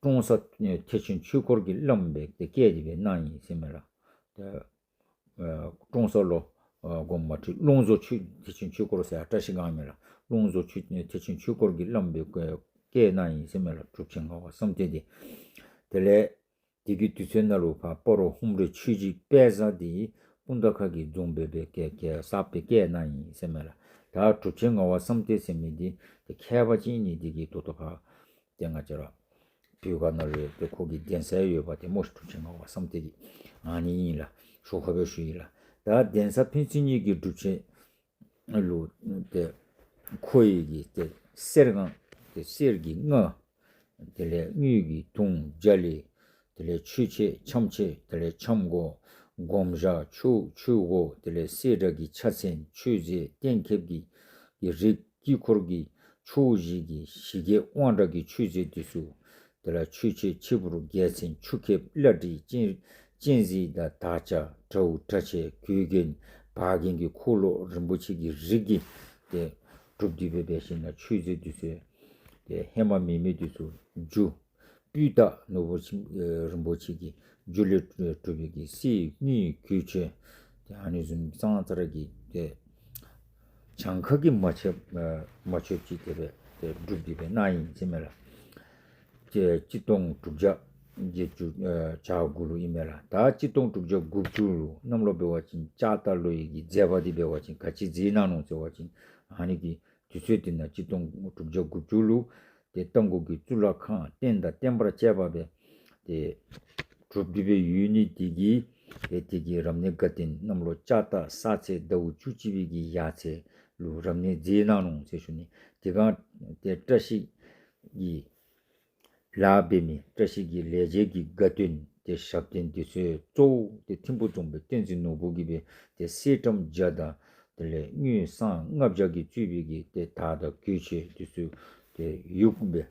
ཀྲོང་གསར་ཐེག་ཆེན་ཆོས་འཁོར་གྱི་བླམ་སྦེ་ཏེ་བསྐོས་ཏེ་སྦེ་གནང་ཡི་ཟེར་ཨིན་མས་ལགས། ཏེ་ཨ་ཀྲོང་གསར་ལུ་ཨ་དགོངསམ་མ་ཁྲེལ་ཀློང་རྫོགས་ཆོས་ཐེག་ཆེན་ཆོས་འཁོར་ཟེར་ཡང་བཀྲ་ཤིས་སྒང་ཨིན་མས་ལགས། ཀློང་རྫོགས་ཆོས་ཐེག་ཆེན་ཆོས་འཁོར་གྱི་བླམ་སྦེ་བསྐོས་གནང་ཡི་ཟེར་ཨིན་མས་ལགས། གྲུབ་ཆེན་ངག་དབང་བསམ་གཏན་འདི། དེ་ལས་དེ་གི་དུས་ཚོད་ནང་ལུ་ཕར་སྤ་རོ་ཧཱུྃ་རལ་ཆོས་རྗེ་དཔལ་བཟང་འདི་སྤུངས་ཐང་ཁ་གི་རྫོང་དཔོན་སྦེ་བསྐོས་བསྐོས་གསརཔ་སྦེ་བསྐོས་གནང་ཡི་ཟེར་ཨིན་མས་ལགས། ད་གྲུབ་ཆེན་ངག་དབང་བསམ་གཏན་ཟེར་མི་འདི་ཏེ་མཁས་པ་ཅིག་ཨིན་ནི་འདི་གིས་ད་ལྟོ་ཕར་ཏེ་ང་བཅས་ར་བོད་ཁ་ནང་ལུ་ཏེ་ཁོ་གི་གདན་ས་ཡོདཔ་ཏེ་སྨོ་ཤིག། གྲུབ་ཆེན་ངག་དབང་བསམ་གཏན་འདི་ཨ་ནི་ཨིན་ལགས། ཞོར་ཁར་སྦེ་ཞུ་ཡི་ལགས། ད་གདན་ས་ཕན་ཚུན་གཉིས་ཀྱི་སྒྲུབ་ཆེན་ལུ་ཏེ་ཁོ་ཡི་གི་ཏེ་གསེར་སྔགས་ཏེ་གསེར་གྱི་སྔགས་དེ་ལས་དངུལ་གྱི་དུང་རྒྱ་གླིང་དེ་ལས་མཆོད་ཆས་འཆམ་ཆས་དེ་ལས་འཆམ་གོས་སྒོམ་ཞྭ་ཆོས་ཆོས་གོས་དེ་ལས་གསེར་སྒྲ་གི་ཕྱག་མཚན་མཆོད་རྫས་གཏན་ཁེབས་ཀྱི་ཀྱི་རིགས་དཀྱིལ་འཁོར་གྱི་ཕྱོགས་བཞི་གི་ཞི་རྒྱས་དབང་དྲག་གི་མཆོད་རྫས་འདི་ཚུ་དེ་ལས་མཆོད་ཆས་ཕྱི་ཕུར་རྒྱལ་མཚན་ཆུ་ཁེབས་བླ་བྲེ་སྤྱན་སྤྱན་གཟིགས་དང་དར་ཆ་དྲའུ་དྲ་ཕྱེད་གོས་རྒྱན་བར་རྒྱན་གྱི་འཁོར་ལོ་རིན་པོ་ཆེ་གི་རིགས་ཀྱིས་ཏེ་གྲུབ་སྟེ་སྦེ་འབད་ཞིནམ་ལས་མཆོད་རྫས་འདི་ཚུ་ཏེ་ཧེ་མ་མེད་མི་འདི་ཚུ་རྒྱུ་སྤུས་དག་ནོར་བུ་ཆེན་ཨེ་རིན་པོ་ཆེ་གི་རྒྱུ་ལས་གྲུབ་པའི་གི་གསེར་དངུལ་གོས་ཆེན་ཏེ་ཨ་ནི་བཟུམ་ཙང་ཙ་ར་གི་ཏེ་གྱངས་ཁ་གིས་མ་ཆོདཔ་ཨེ་མ་ཆོདཔ་ཅིག་དེ་སྦེ་ཏེ་གྲུབ་སྟེ་སྦེ་གནང་ཡི་ཟེར་ཨིན་མས་ལགས། ཏེ་གཅིག་སྟོང་དྲུག་བརྒྱ་བརྒྱད་ཅུ་ཨེ་གྱ་དགུ་ལུ་ཨིན་མས་ལགས། ད་གཅིག་སྟོང་དྲུག་བརྒྱ་དགུ་བཅུ་ལུ་གནམ་ལོ་འབད་བ་ཅིན་ལྕགས་རྟ་ལོ་ཡི་གི་མཛད་པ་འདི་འབད་བ་ཅིན་ག་ཅི་མཛད་གནང་ནུག་ཟེར་བ་ཅིན་ཨ་ནི་གི་དུས་ཚོད་འདི་ནང་གཅིག་སྟོང་དྲུག་བརྒྱ་དགུ་བཅུ་ལུ་ཏེ་རྟ་མགོ་གི་གཙུག་ལག་ཁང་རྟེན་དང་བརྟེན་པར་བཅས་པ་སྦེ་ཏེ་གྲུབ་སྟེ་སྦེ་ཡོད་ནི་འདི་གིས་ཏེ་དེ་གི་རབ་གནས་དགའ་སྟོན་གནམ་ལོ་ལྕགས་རྟ་གསར་ཚེས་ཟླཝ་བཅུ་གཅིག་པའི་གི་ཡར་ཚེས་ལུ་རབ་གནས་མཛད་གནང་ནུག་ཟེར་ཞུ་ནི། དེ་སྒང་ཏེ་བཀྲ་ཤིས་ཀྱི་ལཱ་འབད་མི་བཀྲ་ཤིས་ཀྱི་ལས་བྱེད་ཀྱི་དགའ་སྟོན་ཏེ་ཞབས་བརྟན་འདི་ཚུ་གཙོ་བོ་ཏེ་ཐིམ་ཕུག་རྫོང་དཔོན་བསྟན་འཛིན་ནོར་བུ་གིས་སྦེ་ཏེ་གསེར་ཊམ་བརྒྱ་དང་དེ་ལས་དངུལ་སྲང་ལྔ་བརྒྱ་གིས་གཙོས་པའི་གི་ཏེ་དར་དང་གོས་ཆེན་འདི་ཚུ་ཏེ་ཡུག་སྦེ་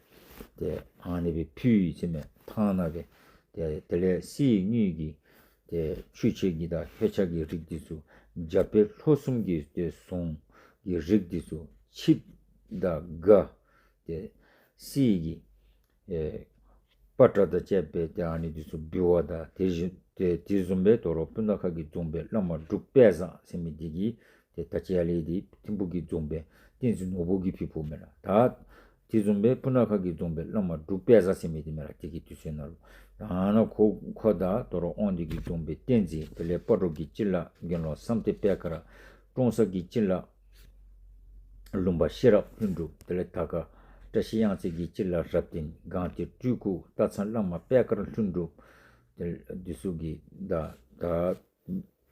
ཏེ་ཨ་ནི་སྦེ་ཕུལ་ཡི་ཟེར་ཨིན་མས། ཐང་ནང་སྦེ་ཏེ་དེ་ལས་གསེར་དངུལ་གྱི་ཏེ་མཆོད་ཆས་ཀྱི་དང་ལྷོད་ཆས་ཀྱི་རིགས་འདི་ཚུ་རྒྱ་བལ་ལྷོ་གསུམ་གྱི་ཏེ་ཟོང་གི་རིགས་འདི་ཚུ་ཆིབས་དང་སྒ་ཏེ་གསེར་གྱི་ཨེ་པ་ཏྲ་དང་བཅས་པའི་ཏེ་ཨ་ནི་འདི་ཚུ་འབུལ་བ་དང་དེ་བཞིན་ཏེ་དེ་བཟུམ་སྦེ་དོ་རུང་སྤུ་ན་ཁ་གི་རྫོང་དཔོན་བླ་མ་འབྲུག་དཔལ་བཟང་ཟེར་མི་འདི་གིས་ཏེ་ད་ཅི་ཡར་ལས་འདི་ཐིམ་ཕུག་གི་རྫོང་དཔོན་བསྟན་འཛིན་ནོར་བུ་གིས་ཕུལ་ཕུལཝ་མས་ལགས། ད་དེ་བཟུམ་སྦེ་སྤུ་ན་ཁ་གི་རྫོང་དཔོན་བླ་མ་འབྲུག་དཔལ་བཟང་ཟེར་མི་འདི་མས་ལགས། དེ་གི་དུས་ཚོད་ནང་ལུ་ཨ་ནཱ་ཁོ་ཁོ་དང་དོ་རུང་དབང་འདུས་ཀྱི་རྫོང་དཔོན་བསྟན་འཛིན་དེ་ལས་སྤ་རོ་གི་སྤྱི་བླ་དགེ་སློང་བསམ་གཏན་པད་དཀར་ཀྲོང་གསར་གྱི་སྤྱི་བླ་ལུང་པ་ཤེས་རབ་ལྷུན་གྲུབ་དེ་ལས་དར་དཀར་བཀྲ་ཤིས་གཡང་རྩེ་གི་སྤྱི་བླ་རབ་བརྟན་སྒང་སྟེང་སྤྲུལ་སྐུ་སྟག་ཚང་བླ་མ་པད་དཀར་ལྷུན་གྲུབ་དེ་འདི་ཚུ་གི་དང་ད་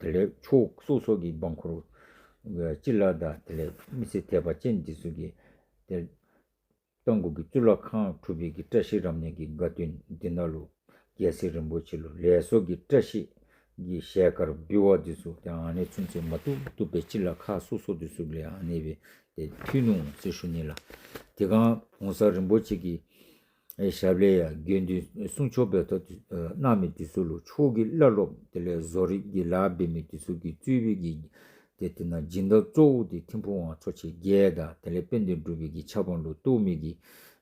དེ་ལས་ཕྱོགས་སོ་སོ་གི་འབངས་འཁོར་སྤྱི་བླ་དང་དེ་ལས་མི་སེར་དད་པ་ཅན་འདི་ཚུ་གིས་ཏེ་རྟ་མགོ་གི་གཙུག་ལག་ཁང་གྲུབ་པའི་གི་བཀྲ་ཤིས་རབ་གནས་ཀྱི་དགའ་སྟོན་འདི་ནང་ལུ་རྒྱལ་སྲས་རིན་པོ་ཆེ་ལུ་ལེགས་སོ་གི་བཀྲ་ཤིས་ གི་ཞལ་དཀར་འབུལ་བ་འདི་ཚུ་ཏེ་ཨ་ནི་ཚུན་ཚོད་མ་བཏུབ་བཏུབ་སྦེ་སྤྱི་བླ་ཁག་སོ་སོ་འདི་ཚུ་ལས་ཨ་ནི་སྦེ་ཏེ་ཕུལ་ནུག་ཟེར་ཞུ་ནི་ལགས། དེ་སྒང་གོང་ས་རིན་པོ་ཆེ་གིས་ཨེ་ཞབས་ལས་ཡང་དགེ་འདུན་གསུང་ཆོག་འབད་ཐོག་ཏུ་ཨེ་གནང་མི་འདི་ཚུ་ལུ་ཆོས་ཀྱི་བླ་སློབ་དེ་ལས་བཟོ་རིག་གི་ལཱ་འབད་མི་འདི་ཚུ་གིས་གཙོས་པའི་གི་ཏེ་དེ་ནང་སྦྱིན་བདག་གཙོ་བོ་འདི་ཐིམ་ཕུག་ཝང་ཚོ་ཆེན་བརྒྱད་དང་དེ་ལས་དཔལ་ལྡན་འབྲུག་པའི་གི་ཆབ་འབངས་ལུ་གཏོགས་མི་གི་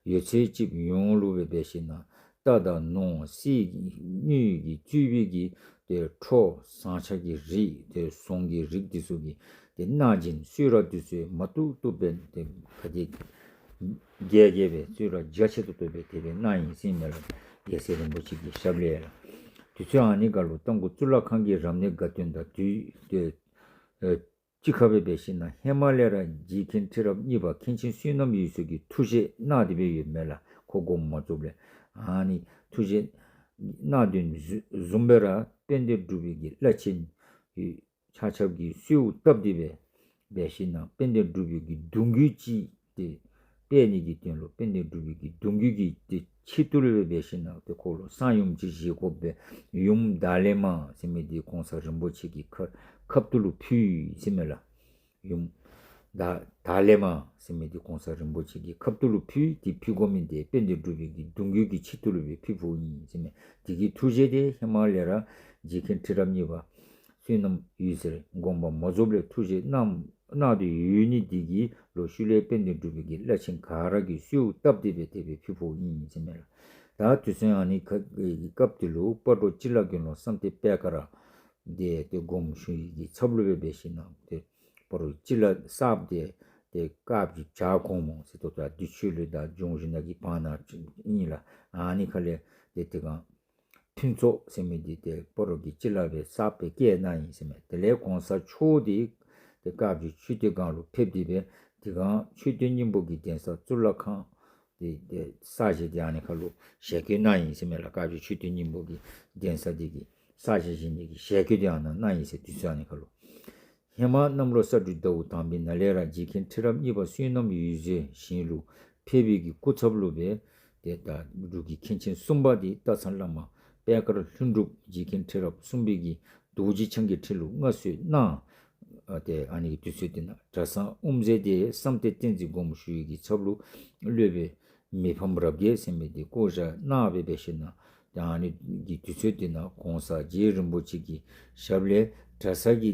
ཡོད་ཚད་ཅིག་ཡོངས་ལུ་སྦེ་འབད་ཞིན་ན་རྟ་དང་ནོར་གསེར་དངུལ་གྱིས་གཙོས་པའི་གི་ཏེ་ཁྲོ་ཟངས་ལྕགས་ཀྱི་རིགས་ཏེ་ཟོང་གི་རིགས་འདི་ཚུ་གི་ཏེ་གནང་སྦྱིན་གསོལ་རས་འདི་ཚུ་མ་བཏུབ་བཏུབ་སྦེ་ཏེ་ག་དེ་རྒྱས་རྒྱས་སྦེ་གསོལ་རས་རྒྱ་ཆེ་ཏོག་ཏོ་སྦེ་དེ་སྦེ་གནང་ཡི་ཟེར་མས་ལགས། རྒྱལ་སྲས་རིན་པོ་ཆེ་གི་ཞབས་ལས་ལགས། དུས་ཚོད་ཨ་ནི་ཁར་ལུ་རྟ་མགོ་གཙུག་ལག་ཁང་གི་རབ་གནས་དགའ་སྟོན་དང་དུས་ཏེ་ཨེ་གཅིག་ཁར་སྦེ་འབད་ཞིན་ན་ཧེ་མ་ལས་ར་རྗེ་མཁན་ཁྲི་རབས་གཉིས་པ་མཁན་ཆེན་བསོད་ནམས་འོད་ཟེར་གྱིས་ཐུགས་བཞེད་གནང་སྟེ་སྦེ་ཡོད་མས་ལགས། ཁོ་དགོངསམ་མ་རྫོགས་ལས་ཨ་ནི་ཐུགས་བཞེད་གནང་དོ་བཟུམ་སྦེ་ར་དཔལ་ལྡན་འབྲུག་པའི་གི་བླ་ཆེན་ཆ་ཁྱབ་ཀྱིས་གསོལཝ་བཏབ་སྟེ་སྦེ་འབད་ཞིན་ན་དཔལ་ལྡན་འབྲུག་པའི་གི་གདུང་རྒྱུད་ཅིག་ཏེ་སྤེལ་ནི་གི་དོན་ལུ་དཔལ་ལྡན་འབྲུག་པའི་གི་གདུང་རྒྱུད་ཀྱི་ཏེ་ཆེད་དུ་ལུ་སྦེ་འབད་ཞིན་ན་ཏེ་ཁོ་ལུ་གསང་ཡུམ་ཅིག་བཞེས་དགོ་པས། ཡུམ་དཱ་ལེ་མ་ཟེར་མི་འདི་གོང་ས་རིན་པོ་ཆེ་གི་ཁ་ཁབ་ཏུ་ལུ་ཕུལ་ཡི་ཟེར་མས་ལགས། ཡུམ་དཱ་དཱ་ལེ་མ་ཟེར་མི་འདི་གོང་ས་རིན་པོ་ཆེ་གི་ཁབ་ཏུ་ལུ་ཕུལ། ཏེ་ཕུལ་དགོ་མི་འདི་དཔལ་ལྡན་འབྲུག་པའི་གི་གདུང་རྒྱུད་ཀྱི་ཆེད་དུ་ལུ་སྦེ་ཕུལ་ཕུལཝ་ཨིན་ཟེར་མས། དེ་གི་ཐུགས་བཞེད་དེ་ཧེ་མ་ལས་ར་རྗེ་མཁན་ཁྲི་རབས་གཉིས་པ་བསོད་ནམས་འོད་ཟེར་དགོངས་པ་མ་རྫོགས་ལས་ཐུགས་བཞེད་གནང་གནང་སྟེ་ཡོད་ནི་འདི་གིས་ལོག་ཤུལ་ལས་དཔལ་ལྡན་འབྲུག་པའི་གི་བླ་ཆེན་ག་ར་གིས་གསོལཝ་བཏབ་སྟེ་སྦེ་དེ་སྦེ་ཕུལ་ཕུལཝ་ཨིན་ཟེར་མས་ལགས། ད་དུས་ཚོད་ཨ་ནི་ཁ་གི་སྐབས་དེ་ལུ་སྤ་རོ་སྤྱི་བླ་དགེ་སློང་བསམ་གཏན་པད་དཀར་འདི་ཏེ་དགོངསམ་ཞུ་ཡི་གི་ཚབ་ལུ་སྦེ་འབད་ཞིན་ན་ཏེ་སྤ་རོ་སྤྱི་བླ་གསརཔ་འདི་ཏེ་དཀར་སྦིས་བྱ་གོང་མོ་ཟེར་ཏོག་ཏོ་བདེ་ཆོས་གླིང་དང་འབྱུང་བཞི་ནང་གི་བར་ན་ཨིན་ལགས། ཨ་ནི་ཁ་ལས་ཏེ་དེ་སྒང་ཕུན་ཚོགས་ཟེར་མི་འདི་ཏེ་སྤ་རོ་གི་སྤྱི་བླ་སྦེ་གསརཔ་སྦེ་བསྐོས་གནང་ཡི་ཟེར་མས། དེ་ལས་གོང་ས་མཆོག་འདི་ཏེ་དཀར་སྦིས་མཆོད་རྟེན་སྒང་ལུ་ཕེབས་ཏེ་སྦེ་དེ་སྒང་མཆོད་རྟེན་སྙིང་པོ་གི་གདན་ས་གཙུག་ལག་ཁང་འདི་ཏེ་གསར་བཞེངས་འདི་ཨ་ནི་ཁ་ལུ་ཞལ་བཀོད་གནང་ཡི་ཟེར་མས་ལགས། དཀར་སྦིས་མཆོད་རྟེན་སྙིང་པོ་གི་གདན་ས་འདི་གི་གསར་བཞེངས་འདི་གི་ཞལ་བཀོད་འདི་ཨ་ནཱ་གནང་ཡི་ཟེར། དུས་ཚོད་ཨ་ནི་ཁ་ལུ་ཧེ་མ་གནམ་ལོ་ས་སྦྲུལ་ཟླཝ་དང་པའི་ནང་ལས་ར་རྗེ་མཁན་ཁྲི་རབས་གཉིས་པ་བསོད་ནམས་འོད་ཟེར་ཞིང་ལུ་ཕེབས་པའི་གི་སྐུ་ཚབ་ལུ་སྦེ་ཏེ་ད་འབྲུག་གི་མཁན་ཆེན་གསུམ་པ་འདི་སྟག་ཚང་བླ་མ་པད་དཀར་ལྷུན་གྲུབ་རྗེ་མཁན་ཁྲི་རབས་གསུམ་པའི་གི་རྡོ་རྗེ་འཆང་གི་ཁྲི་ལུ་མངའ་གསོལ་གནང་། ཨ་ཏེ་ཨ་ནི་གི་དུས་ཚོད་འདི་ནང་གྲྭ་ཚང་དབུ་མཛད་འདི་བསམ་གཏན་བསྟན་འཛིན་དགོངསམ་ཞུ་ཡི་གི་ཚབ་ལུ་སློབ་དཔོན་མི་ཕམ་རབ་རྒྱས་ཟེར་མི་འདི་བསྐོ་བཞག་གནང་སྦེ་འབད་ཞིན་ན་ཏེ་ཨ་ནི་གི་དུས་ཚོད་འདི་ནང་གོང་ས་རྗེ་རིན་པོ་ཆེ་གི་ཞབས་ལས་གྲྭ་ཚང་གི་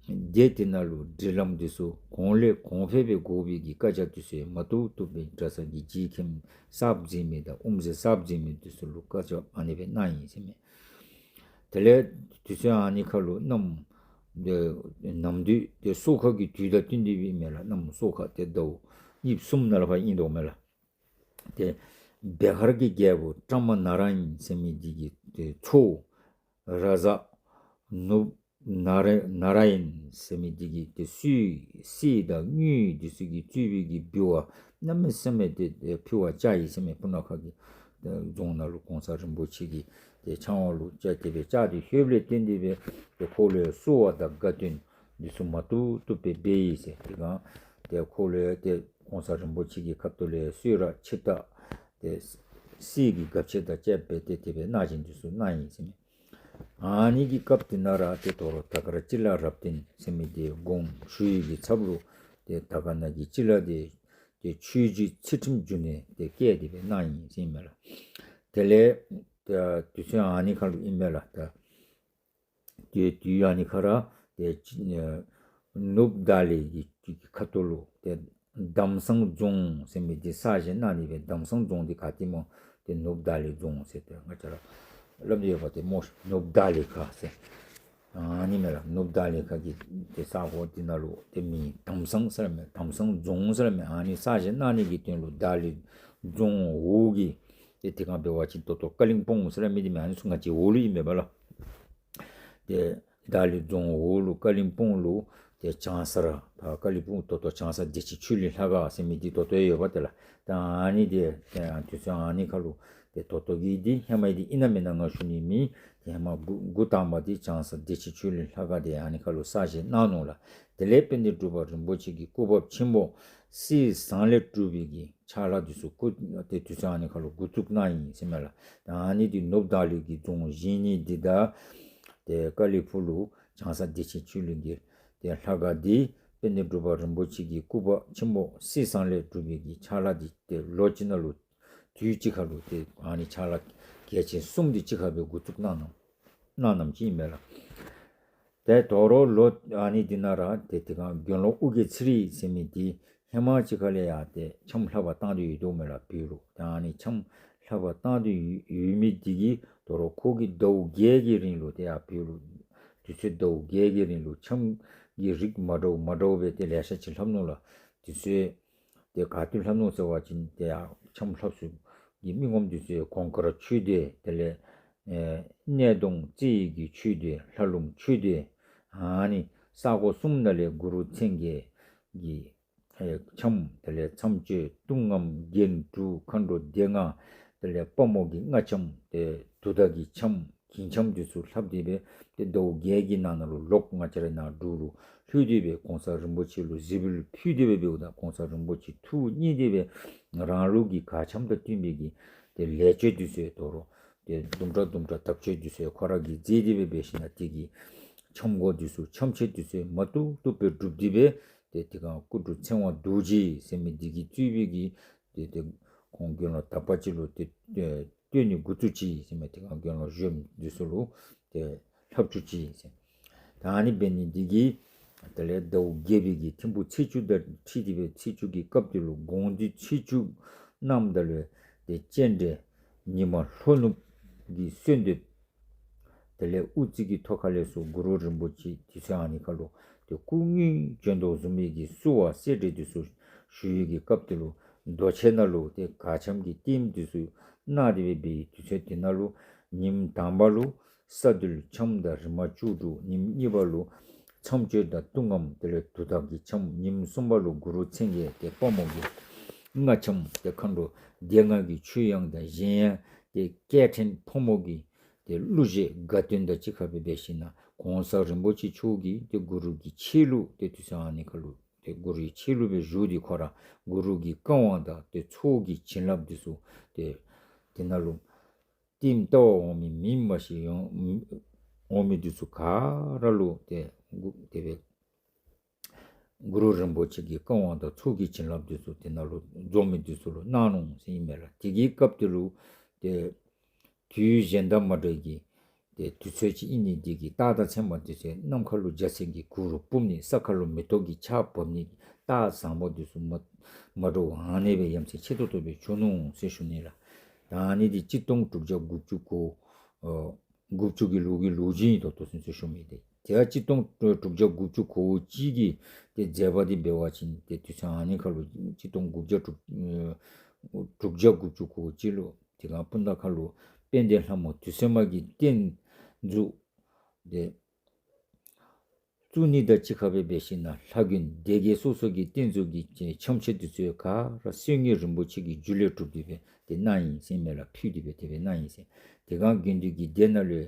སྡེ་འདི་ནང་ལུ་སྒྲིག་ལམ་འདི་ཚུ་གོང་ལས་གོང་འཕེལ་སྦེ་དགོ་པའི་གི་བཀའ་རྒྱ་འདི་ཚུ་མ་བཏུབ་བཏུབ་སྦེ་གྲྭ་ཚང་གི་རྗེ་མཁན་གསརཔ་མཛད་མི་དང་དབུ་མཛད་གསརཔ་མཛད་མི་འདི་ཚུ་ལུ་བཀའ་རྒྱ་ཨ་ནི་སྦེ་གནང་ཡི་ཟེར་མས། དེ་ལས་དུས་ཚོད་ཨ་ནི་ཁ་ལུ་གནམ་ཏེ་ནམ་དུས་ཏེ་སོ་ཁ་གི་དུས་དང་བསྟུན་ཏེ་སྦེ་མས་ལགས། གནམ་སོ་ཁ་ཏེ་ཟླཝ་གཉིས་གསུམ་ནང་ལས་ཕར་ཨིན་དོ་མས་ལགས། ཏེ་བེ་ཧར་གྱི་རྒྱལ་པོ་བྲམ་ན་ར་ཡན་ཟེར་མི་འདི་གི་ཏེ་ཚའོ་རཱ་ཛ་ནུབ་ན་ར་ན་ར་ཡན་ཟེར་མི་འདི་གིས་ཏེ་གསོལ་གསེར་དང་དངུལ་འདི་ཚུ་གིས་གཙོས་པའི་གི་འབུལ་བ་གནམ་མེད་ས་མེད་ཏེ་ཕུལ་བར་བཅར་ཡི་ཟེར་མས། སྤུ་ན་ཁ་གི་རྫོང་ནང་ལུ་གོང་ས་རིན་པོ་ཆེ་གི་ཏེ་ཕྱག་དབང་ལུ་བཅར་ཏེ་སྦེ་བཅར་ཏེ་ཡོདཔ་ལས་བརྟེན་ཏེ་སྦེ་ཏེ་ཁོ་ལུ་ཡང་གསོལ་བ་དང་དགའ་སྟོན་འདི་ཚུ་མ་བཏུབ་བཏུབ་སྦེ་འབད་ཡི་ཟེར། དེ་སྒང་ཏེ་ཁོ་ལུ་ཡང་ཏེ་གོང་ས་རིན་པོ་ཆེ་གི་ཁབ་ཏུ་ལས་གསོལ་རས་ཆིབས་རྟ་ཏེ་གསེར་གྱི་སྒ་ཆས་དང་བཅས་པ་སྦེ་ཏེ་དེ་སྦེ་གནང་སྦྱིན་འདི་ཚུ་གནང་ཡི་ཟེར་མས། ཨ་ནི་གི་སྐབས་དེ་ནང་ར་ཏེ་དོ་རུང་དར་དཀར་སྤྱི་བླ་རབ་བརྟན་ཟེར་མི་འདི་དགོངསམ་ཞུ་ཡི་གི་ཚབ་ལུ་ཏེ་དར་དཀར་ནང་གི་སྤྱི་བླ་འདི་ཏེ་ཆོས་རྗེ་ཚུལ་ཁྲིམས་འབྱུང་གནས་འདི་བསྐོས་ཏེ་སྦེ་གནང་ཡི་ཟེར་མས་ལགས། དེ་ལས་ཏེ་དུས་ཚོད་ཨ་ནི་ཁ་ལུ་ཨིན་མས་ལགས། ད་ཏེ་དུས་ཨ་ནི་ཁ་ར་ཏེ་ཨེ་ནུབ་དཱ་ལི་གི་ཁ་ཐུག་ལུ་ཏེ་དམ་གསང་རྫོང་ཟེར་མི་འདི་གསར་བཞེངས་གནང་ནི་སྦེ། དམ་གསང་རྫོང་འདི་ག་ཏེ་སྨོ་ཏེ་ནུབ་དཱ་ལི་རྫོང་ཟེར་ཏེ་ང་བཅས་ར་སླབ་སྟེ་ཡོདཔ་ཏེ་སྨོ་ནུབ་དཱ་ལི་ཁ་ཟེར། ཨ་ནི་མས་ལགས། ནུབ་དཱ་ལི་ཁ་གི་ཏེ་ས་གོ་འདི་ནང་ལུ་ཏེ་མི་དམ་གསང་ཟེར་མི་དམ་གསང་རྫོང་ཟེར་མི་ཨ་ནི་གསར་བཞེངས་གནང་ནི་གི་དོན་ལུ་དཱ་ལི་རྫོང་འོག་གི་ཏེ་དེ་སྒང་འབད་བ་ཅིན་ད་ལྟོ་ཀ་ལིམ་པོང་ཟེར་མི་འདི་མས། ཨ་ནི་ཚུ་ང་བཅས་འོག་ལུ་ཨིན་མས་པ་ལགས། ཏེ་དཱ་ལི་རྫོང་འོག་ལུ་ཀ་ལིམ་པོང་ལུ་ཏེ་བྱང་ས་ར་ད་ཀ་ལིམ་པོང་ད་ལྟོ་བྱང་ས་བདེ་ཆེན་ཆོས་གླིང་ལྷ་ཁང་ཟེར་མི་འདི་ད་ལྟོ་ཡོདཔ་ཏེ་ལགས། ད་ཨ་ནི་འདི་ཏེ་དུས་ཚོད་ཨ་ནི་ཁ་ལུ་ཏེ་ད་ལྟོ་གི་འདི་ཧེ་མ་འདི་ཨིན་ན་མེན་ན་ང་ཞུ་ནི་མེད། ཏེ་ཧེ་མ་འགོ་འགོ་དང་པ་འདི་བྱང་ས་བདེ་ཆེན་ཆོས་གླིང་ལྷ་ཁང་འདི་ཨ་ནི་ཁ་ལུ་གསར་བཞེངས་གནང་ནུག་ལགས། དེ་ལས་དཔལ་ལྡན་འབྲུག་པ་རིན་པོ་ཆེ་གི་སྐུ་འབག་ཆེན་པོ་གསེར་ཟངས་ལས་གྲུབ་པའི་གི་ཕྱག་ལཱ་འདི་ཚུ་སྐུ་ཏེ་དུས་ཚོད་ཨ་ནི་ཁ་ལུ་འགོ་བཙུགས་གནང་ཡི་ཟེར་མས་ལགས། ད་ཨ་ནི་འདི་ནུབ་དཱ་ལི་གི་རྫོང་བཞེངས་ནི་འདི་དང་ཏེ་ ཏེ་ཀ་ལི་ཕུག་ལུ་བྱང་ས་བདེ་ཆེན་ཆོས་གླིང་གི་ཏེ་ལྷ་ཁང་འདི་དཔལ་ལྡན་འབྲུག་པ་རིན་པོ་ཆེ་གི་སྐུ་པར་ཆེན་པོ་གསེར་ཟངས་ལས་གྲུབ་པའི་གི་ཕྱག་ལཱ་འདི་ཏེ་ལོ་གཅིག་ནང་ལུ་དུས་གཅིག་ཁར་ལུ་ཏེ་ཨ་ནི་ཕྱག་ལཱ་གལ་ཆེན་གསུམ་འདི་གཅིག་ཁར་སྦེ་འགོ་བཙུགས་གནང་གནང་གནངམ་ཅིག་ཨིན་མས་ལགས། ཏེ་དོ་རུང་ལོ་ཨ་ནི་འདི་ནང་ར་ཏེ་དེ་སྒང་དགེ་སློང་ཨོ་རྒྱན་ཚེ་རིང་ཟེར་མི་འདི་ཧེ་མ་ཅིག་ཁ་ལས་ཡང་ཏེ་འཆམ་ལྷབ་པར་བཏང་སྟེ་ཡོདཔ་མས་ལགས་བོད་ལུ། ཏེ་ཨ་ནི་འཆམ་ལྷབ་པར་བཏང་སྟེ་ཡོད་ཡོད་མི་འདི་གིས་དོ་རུང་ཁོ་གིས་ཟླཝ་བརྒྱད་ཀྱི་རིང་ལུ་ཏེ་ཡར་བོད་ལུ་དུས་ཚོད་ཟླཝ་བརྒྱད་ཀྱི་རིང་ལུ་འཆམ་གྱི་རིགས་མ་འདྲཝ་མ་འདྲཝ་སྦེ་ཏེ་ལེ་ཤ་ཅིག་ལྷབ་ནུག་ལགས། དུས་ཚོད་ཏེ་ག་ཏེ་ལྷབ་ནུག་ཟེར་བ་ཅིན་ཏེ་ཡར་འཆམ་ལྷབ་ས་གི་མི་ངོམ་འདི་ཚུ་གོང་དཀར་ཆོས་སྡེ་དེ་ལས་ཨེ་སྣེ་གདོང་རྩེ་ཡི་གི་ཆོས་སྡེ་ལྷ་ལུང་ཆོས་སྡེ་ཨ་ནི་ས་གོ་གསུམ་ནང་ལས་གུ་རུ་མཚན་བརྒྱད་ཀྱི་ཨེ་འཆམ་དེ་ལས་མཚམས་གཅོད་གཏུམ་རྔམ་རྒྱན་དྲུག་མཁའ་འགྲོ་སྡེ་ལྔ་དེ་ལས་དཔའ་མོ་གི་རྔ་འཆམ་ཏེ་དུ་དར་གྱི་འཆམ་གྱི་འཆམ་འདི་ཚུ་ལྷབ་སྟེ་སྦེ་ཏེ་ཟླཝ་བརྒྱད་ཀྱི་ནང་ན་ལུ་ལོག་ང་བཅས་ར་ནཱ་འབྲུག་ལུ་ལྷོད་དེ་སྦེ་གོང་ས་རིན་པོ་ཆེ་ལུ་གཟིགས་འབུལ་ཕུལ་ཏེ་སྦེ་འབདཝ་ད་གོང་ས་རིན་པོ་ཆེ་ཐུགས་མཉེས་ཏེ་སྦེ་རང་ལུགས་ཀྱི་གར་འཆམ་དང་བསྟུན་པའི་གི་ཏེ་ལས་སྤྱོད་འདི་ཚུ་དོ་རུང་ཏེ་དུམ་གྲ་དུམ་གྲ་དག་སྤྱོད་འདི་ཚུ་ཁོ་ར་གིས་མཛད་དེ་སྦེ་འབད་ཞིན་ན་དེ་གི་འཆམ་གོས་འདི་ཚུ་འཆམ་ཆས་འདི་ཚུ་མ་ཐུབ་ཐུབ་སྦེ་བསྒྲུབས་ཏེ་སྦེ་ཏེ་དེ་སྒང་སྐུ་དྲུང་ཚེ་དབང་རྡོ་རྗེ་ཟེར་མི་འདི་གིས་གཙོས་པའི་གི་ཏེ་ཏེ་ཁོང་དགེ་སློང་དག་པ་ཅིག་ལུ་ཏེ་ཏེ་བསྟེན་ནི་འགོ་བཙུགས་ཅི་ཟེར་མས། དེ་སྒང་དགེ་སློང་གཞོནམ་འདི་ཚུ་ལུ་ཏེ་ལྷབ་བཅུག་ཅི་ཟེར། ད་ཨ་ནི་འབད་ནི་འདི་གིས་དེ་ལས་ཟླཝ་བརྒྱད་པའི་གི་ཐིམ་ཕུག་ཚེས་བཅུ་དང་འཁྲིལ་ཏེ་སྦེ་ཚེས་བཅུ་གི་སྐབས་དེ་ལུ་དགོངས་འདུས་ཚེས་བཅུ་གནངམ་ད་ལུ་ཏེ་སྤྱན་འདྲེན་ཉི་མ་ལྷོ་ནུབ་ཀྱི་གསོལ་འདེབས་དེ་ལས་དབུ་རྩེ་གི་ཐོག་ཁ་ལས་ཚུར་གུ་རུ་རིན་པོ་ཆེ་དུས་ཚོད་ཨ་ནི་ཁར་ལུ་ཏེ་སྐུ་དངོས་བྱོན་དོ་བཟུམ་མའི་གི་བསུ་བ་སེར་བགྲད་འདི་ཚུ་ཞུ་བའི་གི་སྐབས་དེ་ལུ་རྡོ་གཅལ་ནང་ལུ་ཏེ་གར་འཆམ་གྱི་ལྟདམོ་འདི་ཚུ་གནང་སྟེ་སྦེ་འབད་བའི་དུས་ཚོད་དེ་ནང་ལུ་ཉིནམ་དང་པ་ལུ་ས་འདུལ་འཆམ་དང་རིམ་མ་བཅུ་དྲུག། ཉིནམ་གཉིས་པ་ལུ་མཚམས་གཅོད་དང་གཏུམ་རྔམ་དེ་ལས་དུ་དར་གྱི་འཆམ། ཉིནམ་གསུམ་པ་ལུ་གུ་རུ་མཚན་བརྒྱད་ཏེ་དཔའ་མོ་གི་རྔ་འཆམ་ཏེ་མཁའ་འགྲོ་སྡེ་ལྔ་གི་མཆོད་དབྱངས་དང་གཞན་ཡང་ཏེ་སྐད་འཕྲིན་ཕོ་མོ་གི་ཏེ་གླུ་གཞས་དགའ་སྟོན་དང་གཅིག་ཁར་སྦེ་འབད་ཞིན་ན་གོང་ས་རིན་པོ་ཆེ་མཆོག་གིས་ཏེ་གུ་རུ་གི་ཆས་ལུགས་ཏེ་དུས་ཚོད་ཨ་ནི་ཁར་ལུ་ཏེ་གུ་རུའི་ཆས་ལུགས་སྦེ་བཞུགས་ཏེ་ཁོ་ར་གུ་རུ་གི་བཀའ་དབང་དང་ཏེ་ཚོགས་ཀྱི་བྱིན་རླབས་འདི་ཚུ་ཏེ་དེ་ནང་ལུ་ལྟདམོ་བལྟ་བར་འོང་མི་མི་མང་ཞིག་འོང་འོང་མི་འདི་ཚུ་ག་ར་ལུ་ཏེ་གུ་དེ་སྦེ་གུ་རུ་རིན་པོ་ཆེ་གི་བཀའ་དབང་དང་ཚོགས་ཀྱི་བྱིན་རླབས་འདི་ཚུ་དེ་ནང་ལུ་འཛོམས་མི་འདི་ཚུ་ལུ་གནང་ནུག་ཟེར་ཨིན་མས་ལགས། དེ་གི་སྐབས་དེ་ལུ་ཏེ་དུས་གཞན་དང་མ་འདྲ་བའི་གི་ཏེ་དུས་ཚོད་ཅིག་ཨིན་ནི་འདི་གིས་རྟགས་དང་མཚན་མ་འདི་ཚུ་ནམ་མཁའ་ལུ་འཇའ་ཚོན་གྱི་གུར་ཕུབ་ནི་ས་ཁ་ལུ་མེ་ཏོག་གི་ཆརཔ་བབས་ནི་རྟགས་བཟང་པོ་འདི་ཚུ་མ་མ་འདྲཝ་ཨ་ནི་སྦེ་ཡ་མཚན་ཆེ་ཏོག་ཏོ་སྦེ་བྱུང་ནུག་ཟེར་ཞུ་ནི་ལགས། ད་ཨ་ནི་འདི་གཅིག་སྟོང་དྲུག་བརྒྱ་དགུ་བཅུ་གོ་ཨ་དགུ་བཅུ་གི་ལོ་གི་ལོ་རྒྱུས་ཨིན་ཏོག་ཏོ་ཟེར་ཞུ་མི་འདི། དེ་ཡང་གཅིག་སྟོང་དྲུག་བརྒྱ་དགུ་བཅུ་གོ་གཅིག་གི་ཏེ་མཛད་པ་འདི་འབད་བ་ཅིན་ཏེ་དུས་ཚོད་ཨ་ནི་ཁར་ལུ་གཅིག་སྟོང་དགུ་བརྒྱ་དྲུག་ཨ་དྲུག་བརྒྱ་དགུ་བཅུ་གོ་གཅིག་ལུ་དེ་སྒང་སྤུངས་ཐང་ཁ་ལུ་དཔལ་ལྡན་ལྷ་མོ་དུས་གསུམ་མ་གི་རྟེན་འཛུགས་ཏེ་བཙུགས་ནི་དང་གཅིག་ཁར་སྦེ་འབད་ཞིན་ན་ལྷ་དགོན་སྡེ་དགེ་སོ་སོ་གི་རྟེན་འཛུགས་ཀྱི་འཆམ་ཆས་འདི་ཚུ་ག་ར་གསེར་དངུལ་རིན་པོ་ཆེ་གི་རྒྱུ་ལས་གྲུབ་སྟེ་སྦེ་ཏེ་གནང་ཡི་ཟེར་ཨིན་མས་ལགས། ཕུལ་ཏེ་སྦེ་དེ་སྦེ་གནང་ཡི་ཟེར། དེ་སྒང་དགེ་འདུན་གྱི་སྡེ་ནང་ལུ་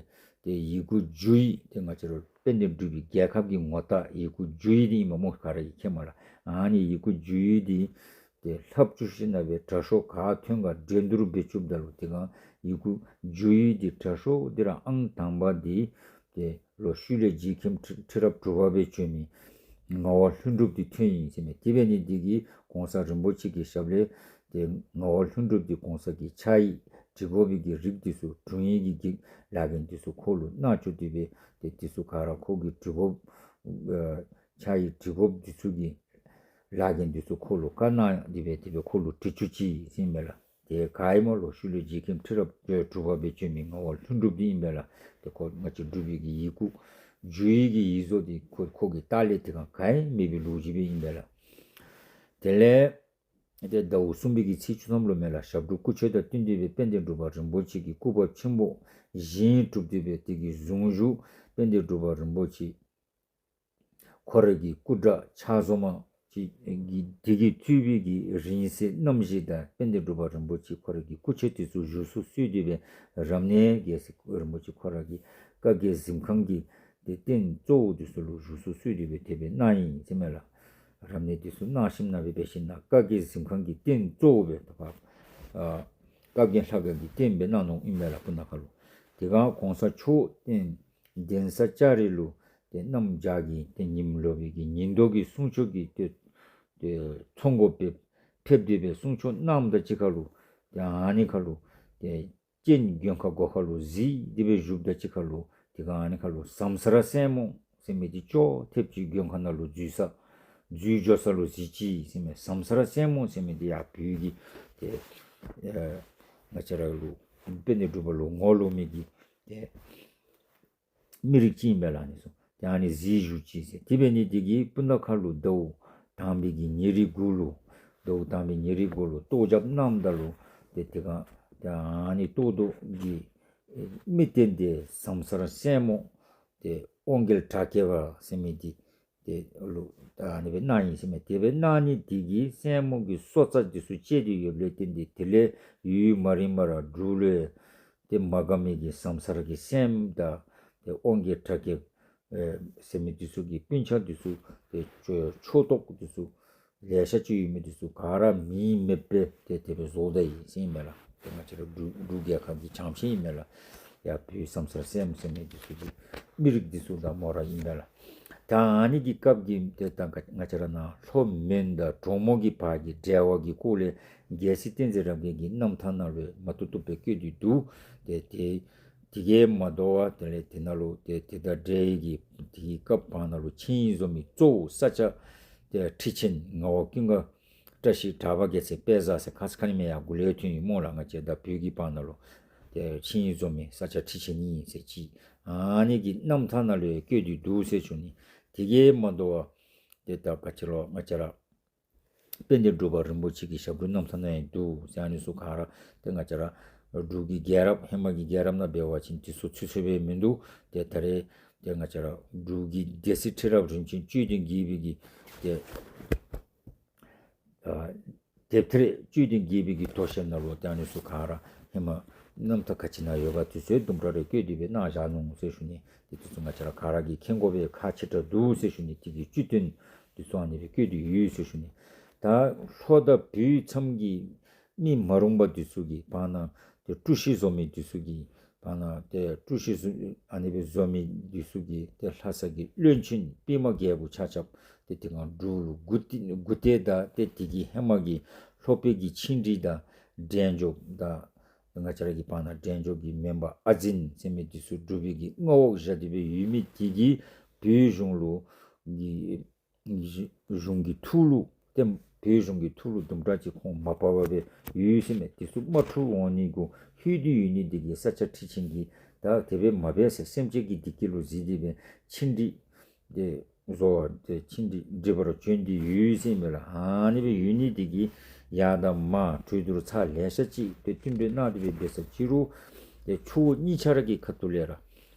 ཏེ་ཡི་གུ་བསྒྱུར་ཡིག་ཏེ་ང་བཅས་ར་དཔལ་ལྡན་འབྲུག་པའི་རྒྱལ་ཁབ་ཀྱི་ངོ་རྟགས་ཡི་གུ་བསྒྱུར་ཡིག་འདི་ཨིནམ་སྨོ་ག་ར་གིས་མཁྱེནམ་ལགས། ཨ་ནི་ཡི་གུ་བསྒྱུར་ཡིག་འདི་ཏེ་ལྷབ་བཅུག་ཞིན་ན་སྦེ་དྲག་ཤོས་ག་ཐོན་ག་འགྲན་བསྡུར་འབད་བཅུགཔ་ད་ལུ་དེ་སྒང་ཡི་གུ་བསྒྱུར་ཡིག་འདི་དྲག་ཤོས་འདི་ར་ཨང་དང་པ་འདི་ཏེ་ལོག་ཤུལ་ལས་རྗེ་མཁན་ཁྲི་ཁྲི་རབས་དྲུག་པ་སྦེ་བྱོན་མི་ངག་དབང་ལྷུན་གྲུབ་འདི་ཐོན་ཡི་ཟེར་མས། དེ་འབད་ནི་འདི་གིས་གོང་ས་རིན་པོ་ཆེ་གི་ཞབས་ལས་ཏེ་ངག་དབང་ལྷུན་གྲུབ་འདི་གོང་ས་གི་ཕྱག་ཡིག་བྲི་དགོ་པའི་གི་རིགས་འདི་ཚུ་དྲུང་ཡིག་གི་གི་ལཱ་འགན་འདི་ཚུ་ཁོ་ལུ་གནང་བཅུག་སྟེ་སྦེ་ཏེ་འདི་ཚུ་ག་ར་ཁོ་གིས་བྲི་དགོཔ་ཨ་ཕྱག་ཡིག་བྲི་དགོཔ་འདི་ཚུ་གི་ལཱ་འགན་འདི་ཚུ་ཁོ་ལུ་བཀའ་གནང་སྟེ་སྦེ་དེ་སྦེ་ཁོ་ལུ་བྲི་བཅུག་ཅི་ཟེར་ཨིན་མས་ལགས། ཏེ་ག་ཨིནམ་སྨོ་ལོ་ཤུལ་ལས་རྗེ་མཁན་ཁྲི་རབས་དྲུག་པ་སྦེ་བྱོན་མི་ངག་དབང་ལྷུན་གྲུབ་འདི་ཨིན་མས་ལགས། ཏེ་ཁོ་ང་བཅས་འབྲུག་པའི་གི་ཡི་གུ་བསྒྱུར་ཡིག་གི་ཡིག་བཟོ་འདི་ཁོ་ཁོ་གི་ལྟག་ལས་དེ་སྒང་ག་ཡང་མེད་པའི་ལོ་རྒྱུས་སྦེ་ཨིན་མས་ལགས། དེ་ལས་ཏེ་ཟླཝ་གསུམ་པའི་གི་ཚེས་བཅུ་ཐམ་ལུ་མས་ལགས། ཞབས་དྲུང་སྐུ་མཆོད་དང་བསྟུན་ཏེ་སྦེ་དཔལ་ལྡན་འབྲུག་པ་རིན་པོ་ཆེ་གི་སྐུ་པར་ཆེན་པོ་བཞེངས་གྲུབ་སྟེ་སྦེ་དེ་གི་གཟུངས་གཞུག་དཔལ་ལྡན་འབྲུག་པ་རིན་པོ་ཆེ་ཁོ་ར་གི་སྐུ་འདྲ་ཕྱག་བཟོ་མ་ཅིག་གི་དེ་གིས་གཙོས་པའི་གི་རིང་བསྲེལ་རྣམ་བཞི་དང་དཔལ་ལྡན་འབྲུག་པ་རིན་པོ་ཆེ་ཁོ་ར་གི་སྐུ་མཆོད་དེ་ཚུ་བཞུགས་སུ་གསོལ་ཏེ་སྦེ་རབ་གནས་རྒྱལ་སྲས་རིན་པོ་ཆེ་ཁོ་ར་གི་བཀའ་བརྒྱད་གཟིམ་ཁང་གི་ཏེ་རྟེན་གཙོ་བོ་དེ་ཚུ་ལུ་བཞུགས་སུ་གསོལ་ཏེ་སྦེ་དེ་སྦེ་གནང་ཡི་ཟེར་མས་ལགས། རབ་གནས་དེ་ཚུ་གནང་ཞིནམ་ན་སྦེ་འབད་ཞིན་ན་བཀའ་བརྒྱད་གཟིམ་ཁང་གི་རྟེན་གཙོ་བོ་སྦེ་ད་ཕར་ཨ་བཀའ་བརྒྱད་ལྷ་ཁང་གི་རྟེན་སྦེ་གནང་ནུག་ཨིན་མས་ལགས། སྤུངས་ཐང་ཁ་ལུ། དེ་སྒང་གོང་ས་མཆོག་རྟེན་ གདན་ས་ལྕགས་རི་ལུ་ཏེ་གནམ་བྱཱར་གྱི་ཏེ་ཉིམ་ལོག་པའི་གི་ཉིན་ལྡོག་གི་གསུང་ཆོག་གི་ཏེ་ཏེ་ཚོགས་འགོ་སྦེ་ཕེབས་ཏེ་སྦེ་གསུང་ཆོག་གནངམ་དང་གཅིག་ཁར་ལུ་ཏེ་ཨ་ནི་ཁར་ལུ་ཏེ་སྤྱན་མགོན་ཁང་སྒོ་ཁར་ལུ་གཟིགས་ཏེ་སྦེ་བཞུགསཔ་དང་གཅིག་ཁར་ལུ་ཏེ་ག་ཨ་ནི་ཁར་ལུ་ཟམ་གསར་སྲས་མོ་ཟེར་མི་འདི་ཅོག་འཐདཔ་ཅིག་མགོན་ཁང་ནང་ལུ་འཛུལ་ས་འཛུལ་འགྱོ་ས་ལུ་གཟིགས་ཅི་ཟེར་མས། ཟམ་གསར་སྲས་མོ་ཟེར་མི་འདི་ཡར་བོད་ཀྱི་ཏེ་ཨེ་ང་བཅས་ར་ལུ་དཔལ་ལྡན་འབྲུག་པ་ལུ་ངོ་ལོག་མི་གི་ཏེ་མི་རིགས་ཅིག་ཨིན་པས་ལགས། ཨ་ནི་ཚུ་ཏེ་ཨ་ནི་གཟིགས་བཞུགས་ཅི་ཟེར། དེ་འབད་ནི་འདི་གིས་སྤུ་ན་ཁ་ལུ་ཟླཝ་དང་པའི་གི་ཉེར་དགུ་ལུ་ཟླཝ་དང་པའི་ཉེར་དགུ་ལུ་གཏོར་རྒྱག་གནངམ་ད་ལུ་ཏེ་དེ་སྒང་ཏེ་ཨ་ནི་གཏོར་བཟློག་གི་ཨེ་དམིགས་རྟེན་འདི་ཟམ་གསར་སྲས་མོ་ཏེ་དབང་རྒྱལ་གྲགས་སྐྱེས་པ་ཟེར་མི་འདི་ཏེ་ལུ་ད་ཨ་ནི་སྦེ་གནང་ཡི་ཟེར་མས། དེ་སྦེ་གནང་ནི་འདི་གིས་སྲས་མོ་གི་སྲོག་རྩ་འདི་ཚུ་བཅད་དེ་ཡོདཔ་ལས་བརྟེན་ཏེ་དེ་ལས་ཡུན་མ་རིངམ་ར་འབྲུག་ལུ་ཏེ་མ་དགའ་མི་གི་ཟམ་གསར་གྱི་སྲསམོ་དང་ཏེ་དབང་རྒྱལ་གྲགས་སྐྱེས་ཨེ་ཟེར་མི་འདི་ཚུ་གི་སྤུན་ཆ་འདི་ཚུ་ཏེ་ཕྱོགས་ཕྱོགས་གཏོགས་འདི་ཚུ་ལེ་ཤ་ཅིག་ཡོད་མི་འདི་ཚུ་ག་ར་མིང་མེདཔ་སྦེ་ཏེ་དེ་སྦེ་བཟོ་ད་ཡི་ཟེར་ཨིན་མས་ལགས། ཏེ་ང་བཅས་ར་འབྲུག་འབྲུག་རྒྱལ་ཁབ་ཀྱི་བྱང་ཤིང་ཨིན་མས་ལགས། ཡར་བོད་ཟམ་གསར་སྲསམོ་ཟེར་མི་འདི་ཚུ་གི་མི་རིགས་འདི་ཚུ་དང་མོ་ར་ཨིན་མས་ལགས། ད་ཨ་ནི་གི་སྐབས་ཀྱི་ཏེ་ད་ང་བཅས་ར་ནཱ་ལྷོ་མོན་དང་གྲོ་མོ་གི་བར་གྱི་འབྲེལ་བ་གི་སྐོར་ལས་རྒྱལ་སྲས་བསྟན་འཛིན་རབ་རྒྱས་ཀྱི་རྣམ་ཐར་ནང་ལུ་མ་བཏུབ་བཏུབ་སྦེ་བཀོད་དེ་འདུག། ཏེ་དེ་དེ་གིས་མ་དོ་བར་དེ་ལས་དེ་ནང་ལུ་ཏེ་དེ་དང་འབྲེལ་གྱི་དེ་གི་སྐབས་བར་ན་ལུ་ཆིངས་ཡིག་བཟོ་མི་གཙོ་བོ་ས་སྐྱ་ཏེ་ཁྲི་ཆེན་ངག་དབང་ཀུན་དགའ་བཀྲ་ཤིས་གྲགས་པ་རྒྱལ་མཚན་དཔལ་བཟང་ཟེར་ཁ་ཙ་ཁ་ཉིནམ་ཡར་འགོ་ལས་ཐོན་ཡི་སྨོ་ལགས། ང་བཅས་དང་བོད་ཀྱི་བར་ན་ལུ་ཏེ་ཆིངས་ཡིག་བཟོ་མི་ས་སྐྱ་ཁྲི་ཆེན་ཨིན་ཟེར་ཅིག་ཨ་ནི་གི་རྣམ་ཐར་ནང་ལུ་བཀོད་དེ་འདུག་ཟེར་ཞུ་ནི། དེ་གིས་མ་དོ་བར་ཏེ་ད་ག་ཅི་ལོ་ང་བཅས་ར་དཔལ་ལྡན་འབྲུག་པ་རིན་པོ་ཆེ་གི་ཞབས་དྲུང་རྣམ་ཐར་ནང་ཡང་འདུག་ཟེར། ཨ་ནི་ཚུ་ག་ར་ཏེ་ང་བཅས་ར་འབྲུག་གི་རྒྱལ་རབས་ཧེ་མ་གི་རྒྱལ་རབས་ནང་འབད་བ་ཅིན་དེ་ཚུ་ཚུད་ཚུདཔ་སྦེ་མིན་འདུག། ཏེ་ད་རེས་ཏེ་ང་བཅས་ར་འབྲུག་གི་སྡེ་སྲིད་ཁྲི་རབས་རིམ་བྱོན་དཔྱོད་ལྡན་དགྱེས་པའི་གི་ཏེ་ཨ་དེབ་ཐེར་དཔྱོད་ལྡན་དགྱེས་པའི་གི་དོ་ཤལ་ནང་ལུ་ཏེ་ཨ་ནི་ཚུ་ག་ར་ཧེ་མ་རྣམ་ཐར་ག་ཅི་ནང་ཡོད་ག་དེ་ཚུ་དུམ་གྲ་རེ་བཀོད་དེ་སྦེ་གནང་བཞག་ནུག་ཟེར་ཞུ་ནི། ཏེ་དེ་ཚུ་ང་བཅས་ར་ག་ར་གིས་མཁྱེན་དགོ་པའི་ཁག་ཆེ་དྲགས་འདུག་ཟེར་ཞུ་ནི། དེ་གི་བཅུད་དོན་དེ་ཚུ་ཨ་ནི་སྦེ་བཀོད་དེ་ཡོད་ཟེར་ཞུ་ནི། ད་ལྷོ་དང་བོད་མཚམས་ཀྱི་མི་མ་རུངས་པ་འདི་ཚུ་གིས་བར་ན་ཏེ་དཀྲུག་ཤིང་བཟོ་མི་འདི་ཚུ་གིས་བར་ན་ཏེ་དཀྲུག་ཤིང་བཟོ་ཨ་ནི་སྦེ་བཟོ་མི་འདི་ཚུ་གིས་ཏེ་ལྷ་ས་གི་བློན་ཆེན་པདྨ་རྒྱལ་པོ་ཆ་ཁྱབ་ཏེ་དེ་སྒང་འབྲུག་ལུ་མགུ་ཏེ་མགུ་ཏེ་ད་ཏེ་དེ་གི་ཧེ་མ་གི་ལྷོ་པའི་གི་ཆིངས་འགྲིག་དང་འབྲས་ལྗོངས་དང་ང་བཅས་ར་གི་བར་ན་འབྲས་ལྗོངས་ཀྱི་མོན་པ་ཨ་འཛིན་ཟེར་མི་འདི་ཚུ་འབྲུག་པའི་གི་མངའ་འོག་བཞག་སྟེ་སྦེ་ཡོད་མི་དེ་གིས་བོད་གཞུང་ལུ་གི་གཞུང་གི་ཐུགས་ལུ་ཏེ་བོད་གཞུང་གི་ཐུགས་ལུ་དུམ་གྲ་ཅིག་ཁོང་མ་བབ་པར་སྦེ་ཡོད་ཟེར་མས། དེ་ཚུ་མ་འཁྲུལ་འོང་ནི་གུ་ལྷོད་དེ་ཡོད་ནི་དེ་གིས་ས་སྐྱ་ཁྲི་ཆེན་གྱིས་ད་དེ་སྦེ་མ་འབད་ཟེར་སེམས་ཅན་གྱི་བདེ་སྐྱིད་ལུ་གཟིགས་ཏེ་སྦེ་ཆིངས་འགྲིག་ཏེ་བཟོ་བར་ཏེ་ཆིངས་འགྲིག་འགྲིག་པར་བྱོན་ཏེ་ཡོད་ཟེར་མས་ལགས། ཨ་ནི་སྦེ་ཡོད་ནི་དེ་གིས་ཡར་དང་མར་གྲོས་བསྡུར་ཚར་ལེ་ཤ་ཅིག་ཏེ་བསྟུན་གྲོས་གནང་སྟེ་སྦེ་འབད་ས་ཅི་རུང་ཏེ་ཕྱོགས་གཉིས་ཆ་ར་གི་ཁ་ཐུག་ལས་ར་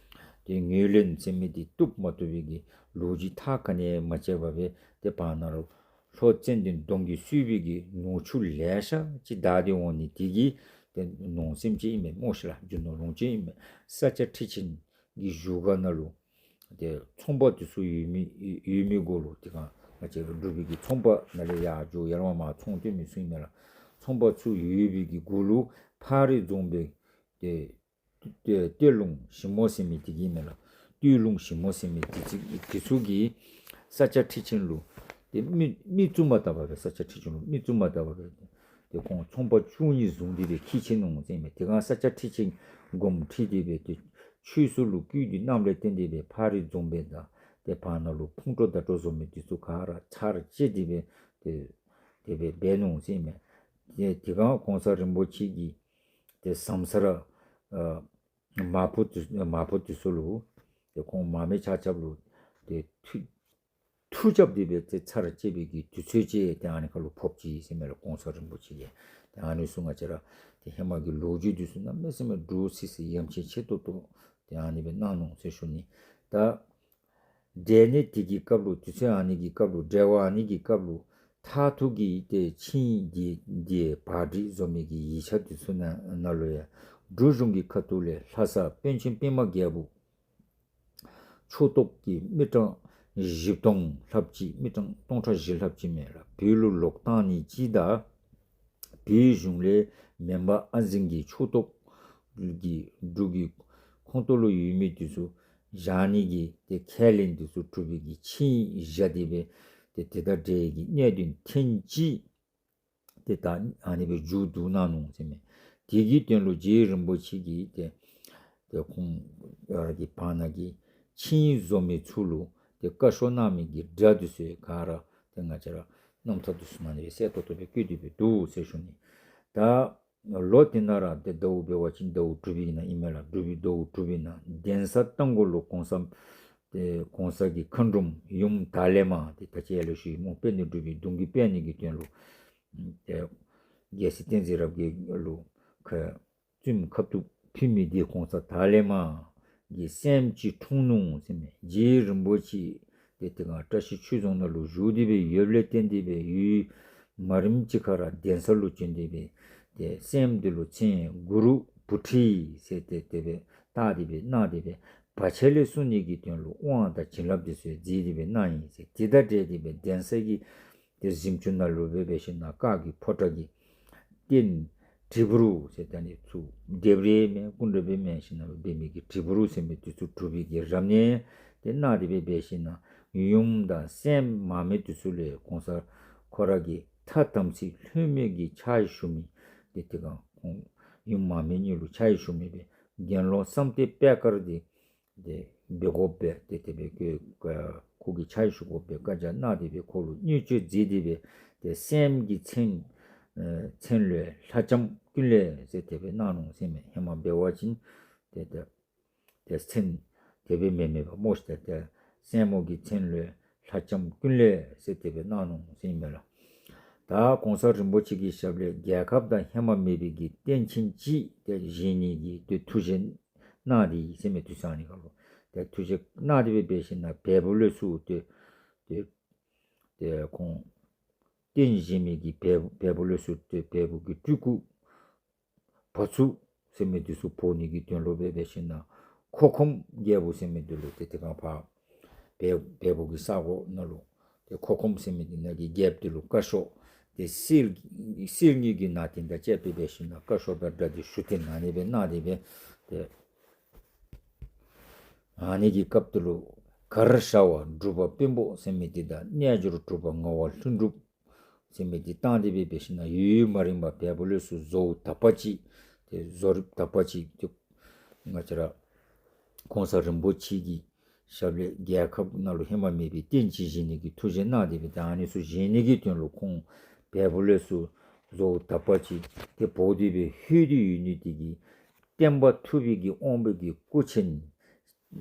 ཏེ་ངོས་ལེན་ཟེར་མི་འདི་བཏུབ་མ་བཏུབ་པའི་གི་ལོ་རྒྱུས་ཐག་ག་ནི་ཡང་མ་བཅད་པར་སྦེ་ཏེ་བར་ན་ལུ་ལྷོ་ཙན་དན་གདོང་གིས་གསོལ་བའི་གི་ནོར་ཕྱུགས་ལེ་ཤ་ཅིག་བདའ་སྟེ་འོང་ནི་དེ་གིས་ཏེ་ནོར་སེམས་ཅན་ཨིན་མས་སྨོ་ཤེས་ལགས། རྒྱུ་ནོར་ལོངས་སྤྱོད་ཨིན་མས། ས་སྐྱ་ཁྲི་ཆེན་གྱི་བཞུགས་སྒར་ནང་ལུ་ཏེ་ཚོང་པ་འདི་ཚུ་ཡོད་མི་ཡོད་མི་གུ་ལུ་དེ་སྒང་ང་བཅས་འབྲུག་པའི་གི་ཚོང་པ་ནཱ་ལས་ཡར་འགྱོ་ཡར་ལས་མར་མར་ཚོང་སྟོན་མི་ཚུ་ཨིན་མས་ལགས། ཚོང་པ་ཚུ་ཡོད་པའི་གི་གུ་ལུ་ཕག་རི་རྫོང་དཔོན་ཏེ་ཏེ་སྟོད་ལུང་ཞིབ་མོ་ཟེར་མི་དེ་གིས་མས་ལགས། སྟོད་ལུང་ཞིབ་མོ་ཟེར་མི་དེ་ཚུ་དེ་ཚུ་གིས་ས་སྐྱ་ཁྲི་ཆེན་ལུ་ཏེ་མིག་མིག་བཙུམ་མ་བལྟ་བར་སྦེ་ས་སྐྱ་ཁྲི་ཆེན་ལུ་མིག་བཙུམ་མ་བལྟ་བར་སྦེ་ཏེ་ཁོང་ཚོང་པ་བཅུ་གཉིས་བཟུང་སྟེ་སྦེ་འཁྱིད་ཆི་ནུག་ཟེར་མས། དེ་སྒང་ས་སྐྱ་ཁྲི་ཆེན་དགོངསམ་ཁྲེལ་ཏེ་སྦེ་ཏེ་ཆོས་སྲིད་ལུ་བསྐུལ་ཏེ་གནངམ་ལས་བརྟེན་ཏེ་སྦེ་ཕག་རི་རྫོང་དཔོན་དང་ཏེ་བར་ན་ལུ་ཕུང་དཀྲོག་བརྡ་དཀྲོག་བཟོ་མི་འདི་ཚུ་ག་ར་ཚར་བཅད་དེ་སྦེ་ཏེ་དེ་སྦེ་འབད་ནུག་ཟེར་མས། ཏེ་དེ་སྒང་གོང་ས་རིན་པོ་ཆེ་གིས་ཏེ་ཟམ་གསར་ཨ་མར་ཕུ་དེ་མར་ཕུ་དེ་ཚུ་ལུ་ཏེ་ཁོང་མར་མི་ཆ་ཁྱབ་ལུ་ཏེ་མཐུ་མཐུ་རྐྱབ་སྟེ་སྦེ་ཏེ་ཚར་བཅད་པའི་གི་དུས་ཚོད་ཅིག་ཏེ་ཨ་ནི་ཁར་ལུ་ཕོག་ཅི་ཟེར་མས་ལགས་གོང་ས་རིན་པོ་ཆེ་གིས། ཏེ་ཨ་ནི་ཚུ་ང་བཅས་ར་ཏེ་ཧེ་མ་གི་ལོ་རྒྱུས་འདི་ཚུ་གནམ་མེད་ས་མེད་འདྲོག་སི་སི་ཡ་མཚན་ཆེ་ཏོག་ཏོ་ཏེ་ཨ་ནི་སྦེ་གནང་ནུག་ཟེར་ཞུ་ནི། ད་འབྲེལ་གནད་དེ་གི་སྐབས་ལུ་དུས་ཚོད་ཨ་ནི་གི་སྐབས་ལུ་འབྲེལ་བ་ཨ་ནི་གི་སྐབས་ལུ་མཐར་ཐུག་གི་ཏེ་ཆིངས་འདི་འདི་བར་སྒྲིག་བཟོ་མི་གི་ཡིག་ཆ་འདི་ཚུ་ནང་ནང་ལུ་ཡང་འབྲུག་གཞུང་གི་ཁ་ཐུག་ལས་ལྷ་ས་པཎ་ཆེན་པདྨ་རྒྱལ་པོ་ཕྱོགས་གཏོགས་ཀྱི་མི་གྲངས་བཞི་སྟོང་ལྷགཔ་ཅིག་མི་གྲངས་སྟོང་ཕྲག་བཞི་ལྷགཔ་ཅིག་མས་ལགས། བོད་ལུ་ལོག་བཏང་ནི་ཅིག་དང་བོད་གཞུང་ལས་མོན་པ་ཨ་འཛིན་གྱི་ཕྱོགས་གཏོགས་ཀྱི་འབྲུག་གི་ཁོངས་གཏོགས་ལུ་ཡོད་མི་འདི་ཚུ་ བཞག་ནི་གི་ཏེ་ཁས་ལེན་འདི་ཚུ་གྲུབ་པའི་གི་ཆིངས་བཞག་སྟེ་སྦེ་ཏེ་དེ་དང་འབྲེལ་གྱི་གནད་དོན་ཐེངས་གཅིག་ཏེ་ད་ཨ་ནི་སྦེ་མཇུག་བསྡུ་གནང་ནུག་ཟེར་མས། དེ་གི་དོན་ལུ་རྗེ་རིན་པོ་ཆེ་གིས་ཏེ་ཏེ་ཁོང་ཡར་གྱི་བར་ན་གི་ཆིངས་བཟོ་མི་ཚུ་ལུ་ཏེ་བཀའ་ཤོག་གནང་མི་གི་སྒྲ་འདི་ཚུ་ག་ར་ཏེ་ང་བཅས་ར་རྣམ་ཐར་འདི་ཚུ་ནང་ལས་གསལ་ཏོག་ཏོ་སྦེ་བཀོད་དེ་སྦེ་འདུག་ཟེར་ཞུ་ནི། ད་ལོ་དེ་ནང་ར་ཏེ་ཟླཝ་འབད་བ་ཅིན་ཟླཝ་དྲུག་པའི་ནང་ཨིན་མས་ལགས། དྲུག་པའི་ཟླཝ་དྲུག་པའི་ནང་གདན་ས་རྟ་མགོ་ལུ་གོང་ས་ཏེ་གོང་ས་གི་མཁའ་འགྲོམ་ཡུམ་དར་ལས་མ་ཏེ་ད་ཅི་ཡར་ལས་ཞུ་ཡི་སྨོ། དཔལ་ལྡན་འབྲུག་པའི་གདུང་བརྒྱུད་སྤེལ་ནི་གི་དོན་ལུ་ཏེ་རྒྱལ་སྲས་བསྟན་འཛིན་རབ་རྒྱས་ལུ་ཁ་བཙུནམོ་ཁབ་ཏུ་ཕུལ་མི་འདི་གོང་ས་དར་ལས་མ་གི་སྲསམོ་ཅིག་འཁྲུངས་ནུག་ཟེར་མས། རྗེ་རིན་པོ་ཆེ་ཏེ་དེ་སྒང་བཀྲ་ཤིས་ཆོས་རྫོང་ནང་ལུ་བཞུགས་ཏེ་སྦེ་ཡོདཔ་ལས་བརྟེན་ཏེ་སྦེ་ཡུན་མ་རིངམ་ཅིག་ཁར་ར་གདན་ས་ལུ་བྱོན་ཏེ་སྦེ་ཏེ་སྲསམོ་འདི་ལུ་མཚན་གུ་རུ་བུ་ཁྲིད་ཟེར་ཏེ་དེ་སྦེ་བཏགས་ཏེ་སྦེ་གནང་སྟེ་སྦེ་བར་ཆད་ལས་སྲུང་ནི་གི་དོན་ལུ་དབང་དང་བྱིན་རླབས་འདི་ཚུ་མཛད་དེ་སྦེ་གནང་ཡི་ཟེར། དེ་དང་འབྲེལ་ཏེ་སྦེ་གདན་ས་གི་ཏེ་གཟིམ་ཅུང་ནང་ལུ་སྦེ་འབད་ཞིན་ན་བཀའ་གི་ཕོ་བྲང་གི་རྟེན་དྲིལ་བུ་རུ་ཟེར་ད་ཨ་ནི་ཚུ་ལྡེབས་རིས་མེན་སྐུ་འདྲ་སྦེ་མེན་ཞིན་ན་འབད་མི་གི་དྲིལ་བུ་རུ་ཟེར་མི་འདི་ཚུ་གྲུབ་པའི་གི་རབ་གནས་ཏེ་གནང་སྟེ་སྦེ་འབད་ཞིན་ན་ཡུམ་དང་སྲསམོ་མ་སྨད་འདི་ཚུ་ལས་གོང་ས་ཁོ་ར་གི་ཐ་དམ་ཚིག་ལྷོད་མེད་ཀྱི་ཕྱག་ཞུ་མི་ཏེ་དེ་སྒང་ཁོང་ཡུམ་མ་སྨད་གཉིས་ལུ་ཕྱག་ཞུ་མི་སྦེ་དགེ་སློང་བསམ་གཏན་པད་དཀར་འདི་ཏེ་འབད་དགོཔ་སྦེ་ཏེ་དེ་སྦེ་ཁོ་ཁོ་གི་ཕྱག་ཞུ་དགོཔ་སྦེ་བཀའ་རྒྱ་གནང་སྟེ་སྦེ་ཁོ་ལུ་མངོན་སྤྱོད་མཛད་དེ་སྦེ་ཏེ་སྲསམོ་གི་མཚན་ཨེ་མཚན་ལུ་ལྷ་ལྕམ་ཀུན་ལེགས་ཟེར་དེ་སྦེ་གནང་ནུག་ཟེར་མས། ཧེ་མ་འབད་བ་ཅིན་ཏེ་ཏེ་ཏེ་མཚན་དེ་སྦེ་མེན་མེན་པ་སྨོ་ཤིག། ཏེ་ཏེ་སྲསམོ་གི་མཚན་ལུ་ལྷ་ལྕམ་ཀུན་ལེགས་ཟེར་དེ་སྦེ་གནང་ནུག་ཟེར་ཨིན་མས་ལགས། ད་གོང་ས་རིན་པོ་ཆེ་གི་ཞབས་ལས་རྒྱལ་ཁབ་དང་ཧེ་མ་མེད་པའི་གི་རྟེན་ཆེན་ཅིག་ཏེ་བཞེངས་ནི་གི་ཏེ་ཐུགས་བཞེད་གནང་སྟེ་ཟེར་མི་དུས་ཚོད་ཨ་ནི་ཁར་ལུ་ཏེ་ཐུགས་བཞེད་གནང་སྟེ་སྦེ་འབད་ཞིན་ན་བལ་པོ་ལས་ཚུར་ཏེ་ཏེ་ཏེ་ཁོང་རྟེན་བཞེངས་མི་གི་བལ་བལ་པོ་ལས་ཚུར་ཏེ་བལ་པོ་གི་སྤྲུལ་སྐུ་བ་ཚུ་ཟེར་མི་འདི་ཚུ་འབོ་ནི་གི་དོན་ལུ་སྦེ་འབད་ཞིན་ན་ཁོ་ཁོམ་རྒྱལ་པོ་ཟེར་མི་འདི་ལུ་ཏེ་དེ་སྒང་ཕར་བལ་བལ་པོ་གི་ས་གོ་ནང་ལུ་ཏེ་ཁོ་ཁོམ་ཟེར་མི་འདི་ནང་གི་རྒྱལཔོ་འདི་ལུ་བཀའ་ཤོག་ཏེ་སིལ་སིལ་སྙན་གྱི་ནང་རྟེན་དང་བཅས་པའི་འབད་ཞིན་ན་བཀའ་ཤོག་དང་སྒྲ་འདི་ཞུ་སྟེ་ཨ་ནི་སྦེ་གནང་སྟེ་སྦེ་ཏེ་ཨ་ནི་གི་སྐབས་འདི་ལུ་གར་ཞ་བ་འབྲུག་པ་དཔོན་པོ་ཟེར་མི་འདི་དང་རྣལ་འབྱོར་འབྲུག་པ་ངག་དབང་ལྷུན་གྲུབ་ཟེར་མི་འདི་བཏང་སྟེ་སྦེ་འབད་ཞིན་ན་ཡུན་མ་རིང་པར་བལ་པོ་ལས་ཚུར་བཟོ་བོ་དག་པ་ཅིག་ཏེ་བཟོ་རིགཔ་དག་པ་ཅིག་ཏེ་ང་བཅས་ར་གོང་ས་རིན་པོ་ཆེ་གི་ཞབས་ལས་རྒྱལ་ཁབ་ནང་ལུ་ཧེ་མ་མེད་པའི་རྟེན་ཅིག་བཞེངས་ནི་གི་ཐུགས་བཞེད་གནང་སྟེ་སྦེ་ད་ཨ་ནི་ཚུ་བཞེངས་ནི་གི་དོན་ལུ་ཁོང་བལ་པོ་ལས་ཚུར་བཟོ་བོ་དག་པ་ཅིག་ཏེ་འབོ་སྟེ་སྦེ་ལྷོད་དེ་ཡོད་ནི་དེ་གིས་སྟོན་པ་ཐུབ་པའི་གི་དབང་པོ་གི་སྐུ་ཆེན་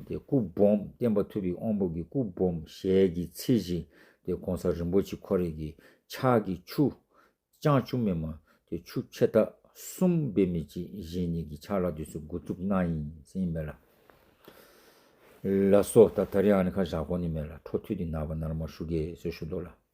ཏེ་སྐུ་སྦོམ་སྟོན་པ་ཐུབ་པའི་དབང་པོ་གི་སྐུ་སྦོམ་ཞལ་གྱི་ཚད་གཞི་ཏེ་གོང་ས་རིན་པོ་ཆེ་ཁོ་རའི་གི་ཕྱག་གི་ཆུ་རྐྱང་ཆུ་མེན་མ་ཏེ་ཆུ་ཕྱེད་དང་གསུམ་འབད་མི་ཅིག་བཞེངས་ནི་གི་ཕྱག་ལཱ་འདི་ཚུ་འགོ་བཙུགས་གནང་ཡི་ཟེར་ཨིན་མས་ལགས། ལགས་སོ། ད་ད་རིས་ཨ་ནི་ཁར་བཞག་དགོ་ནི་མས་ལགས། འཕྲོ་མཐུད་དེ་ནངས་པ་ནངས་མ་ཞུ་གེ་ཟེར་ཞུ་དོ་ལགས།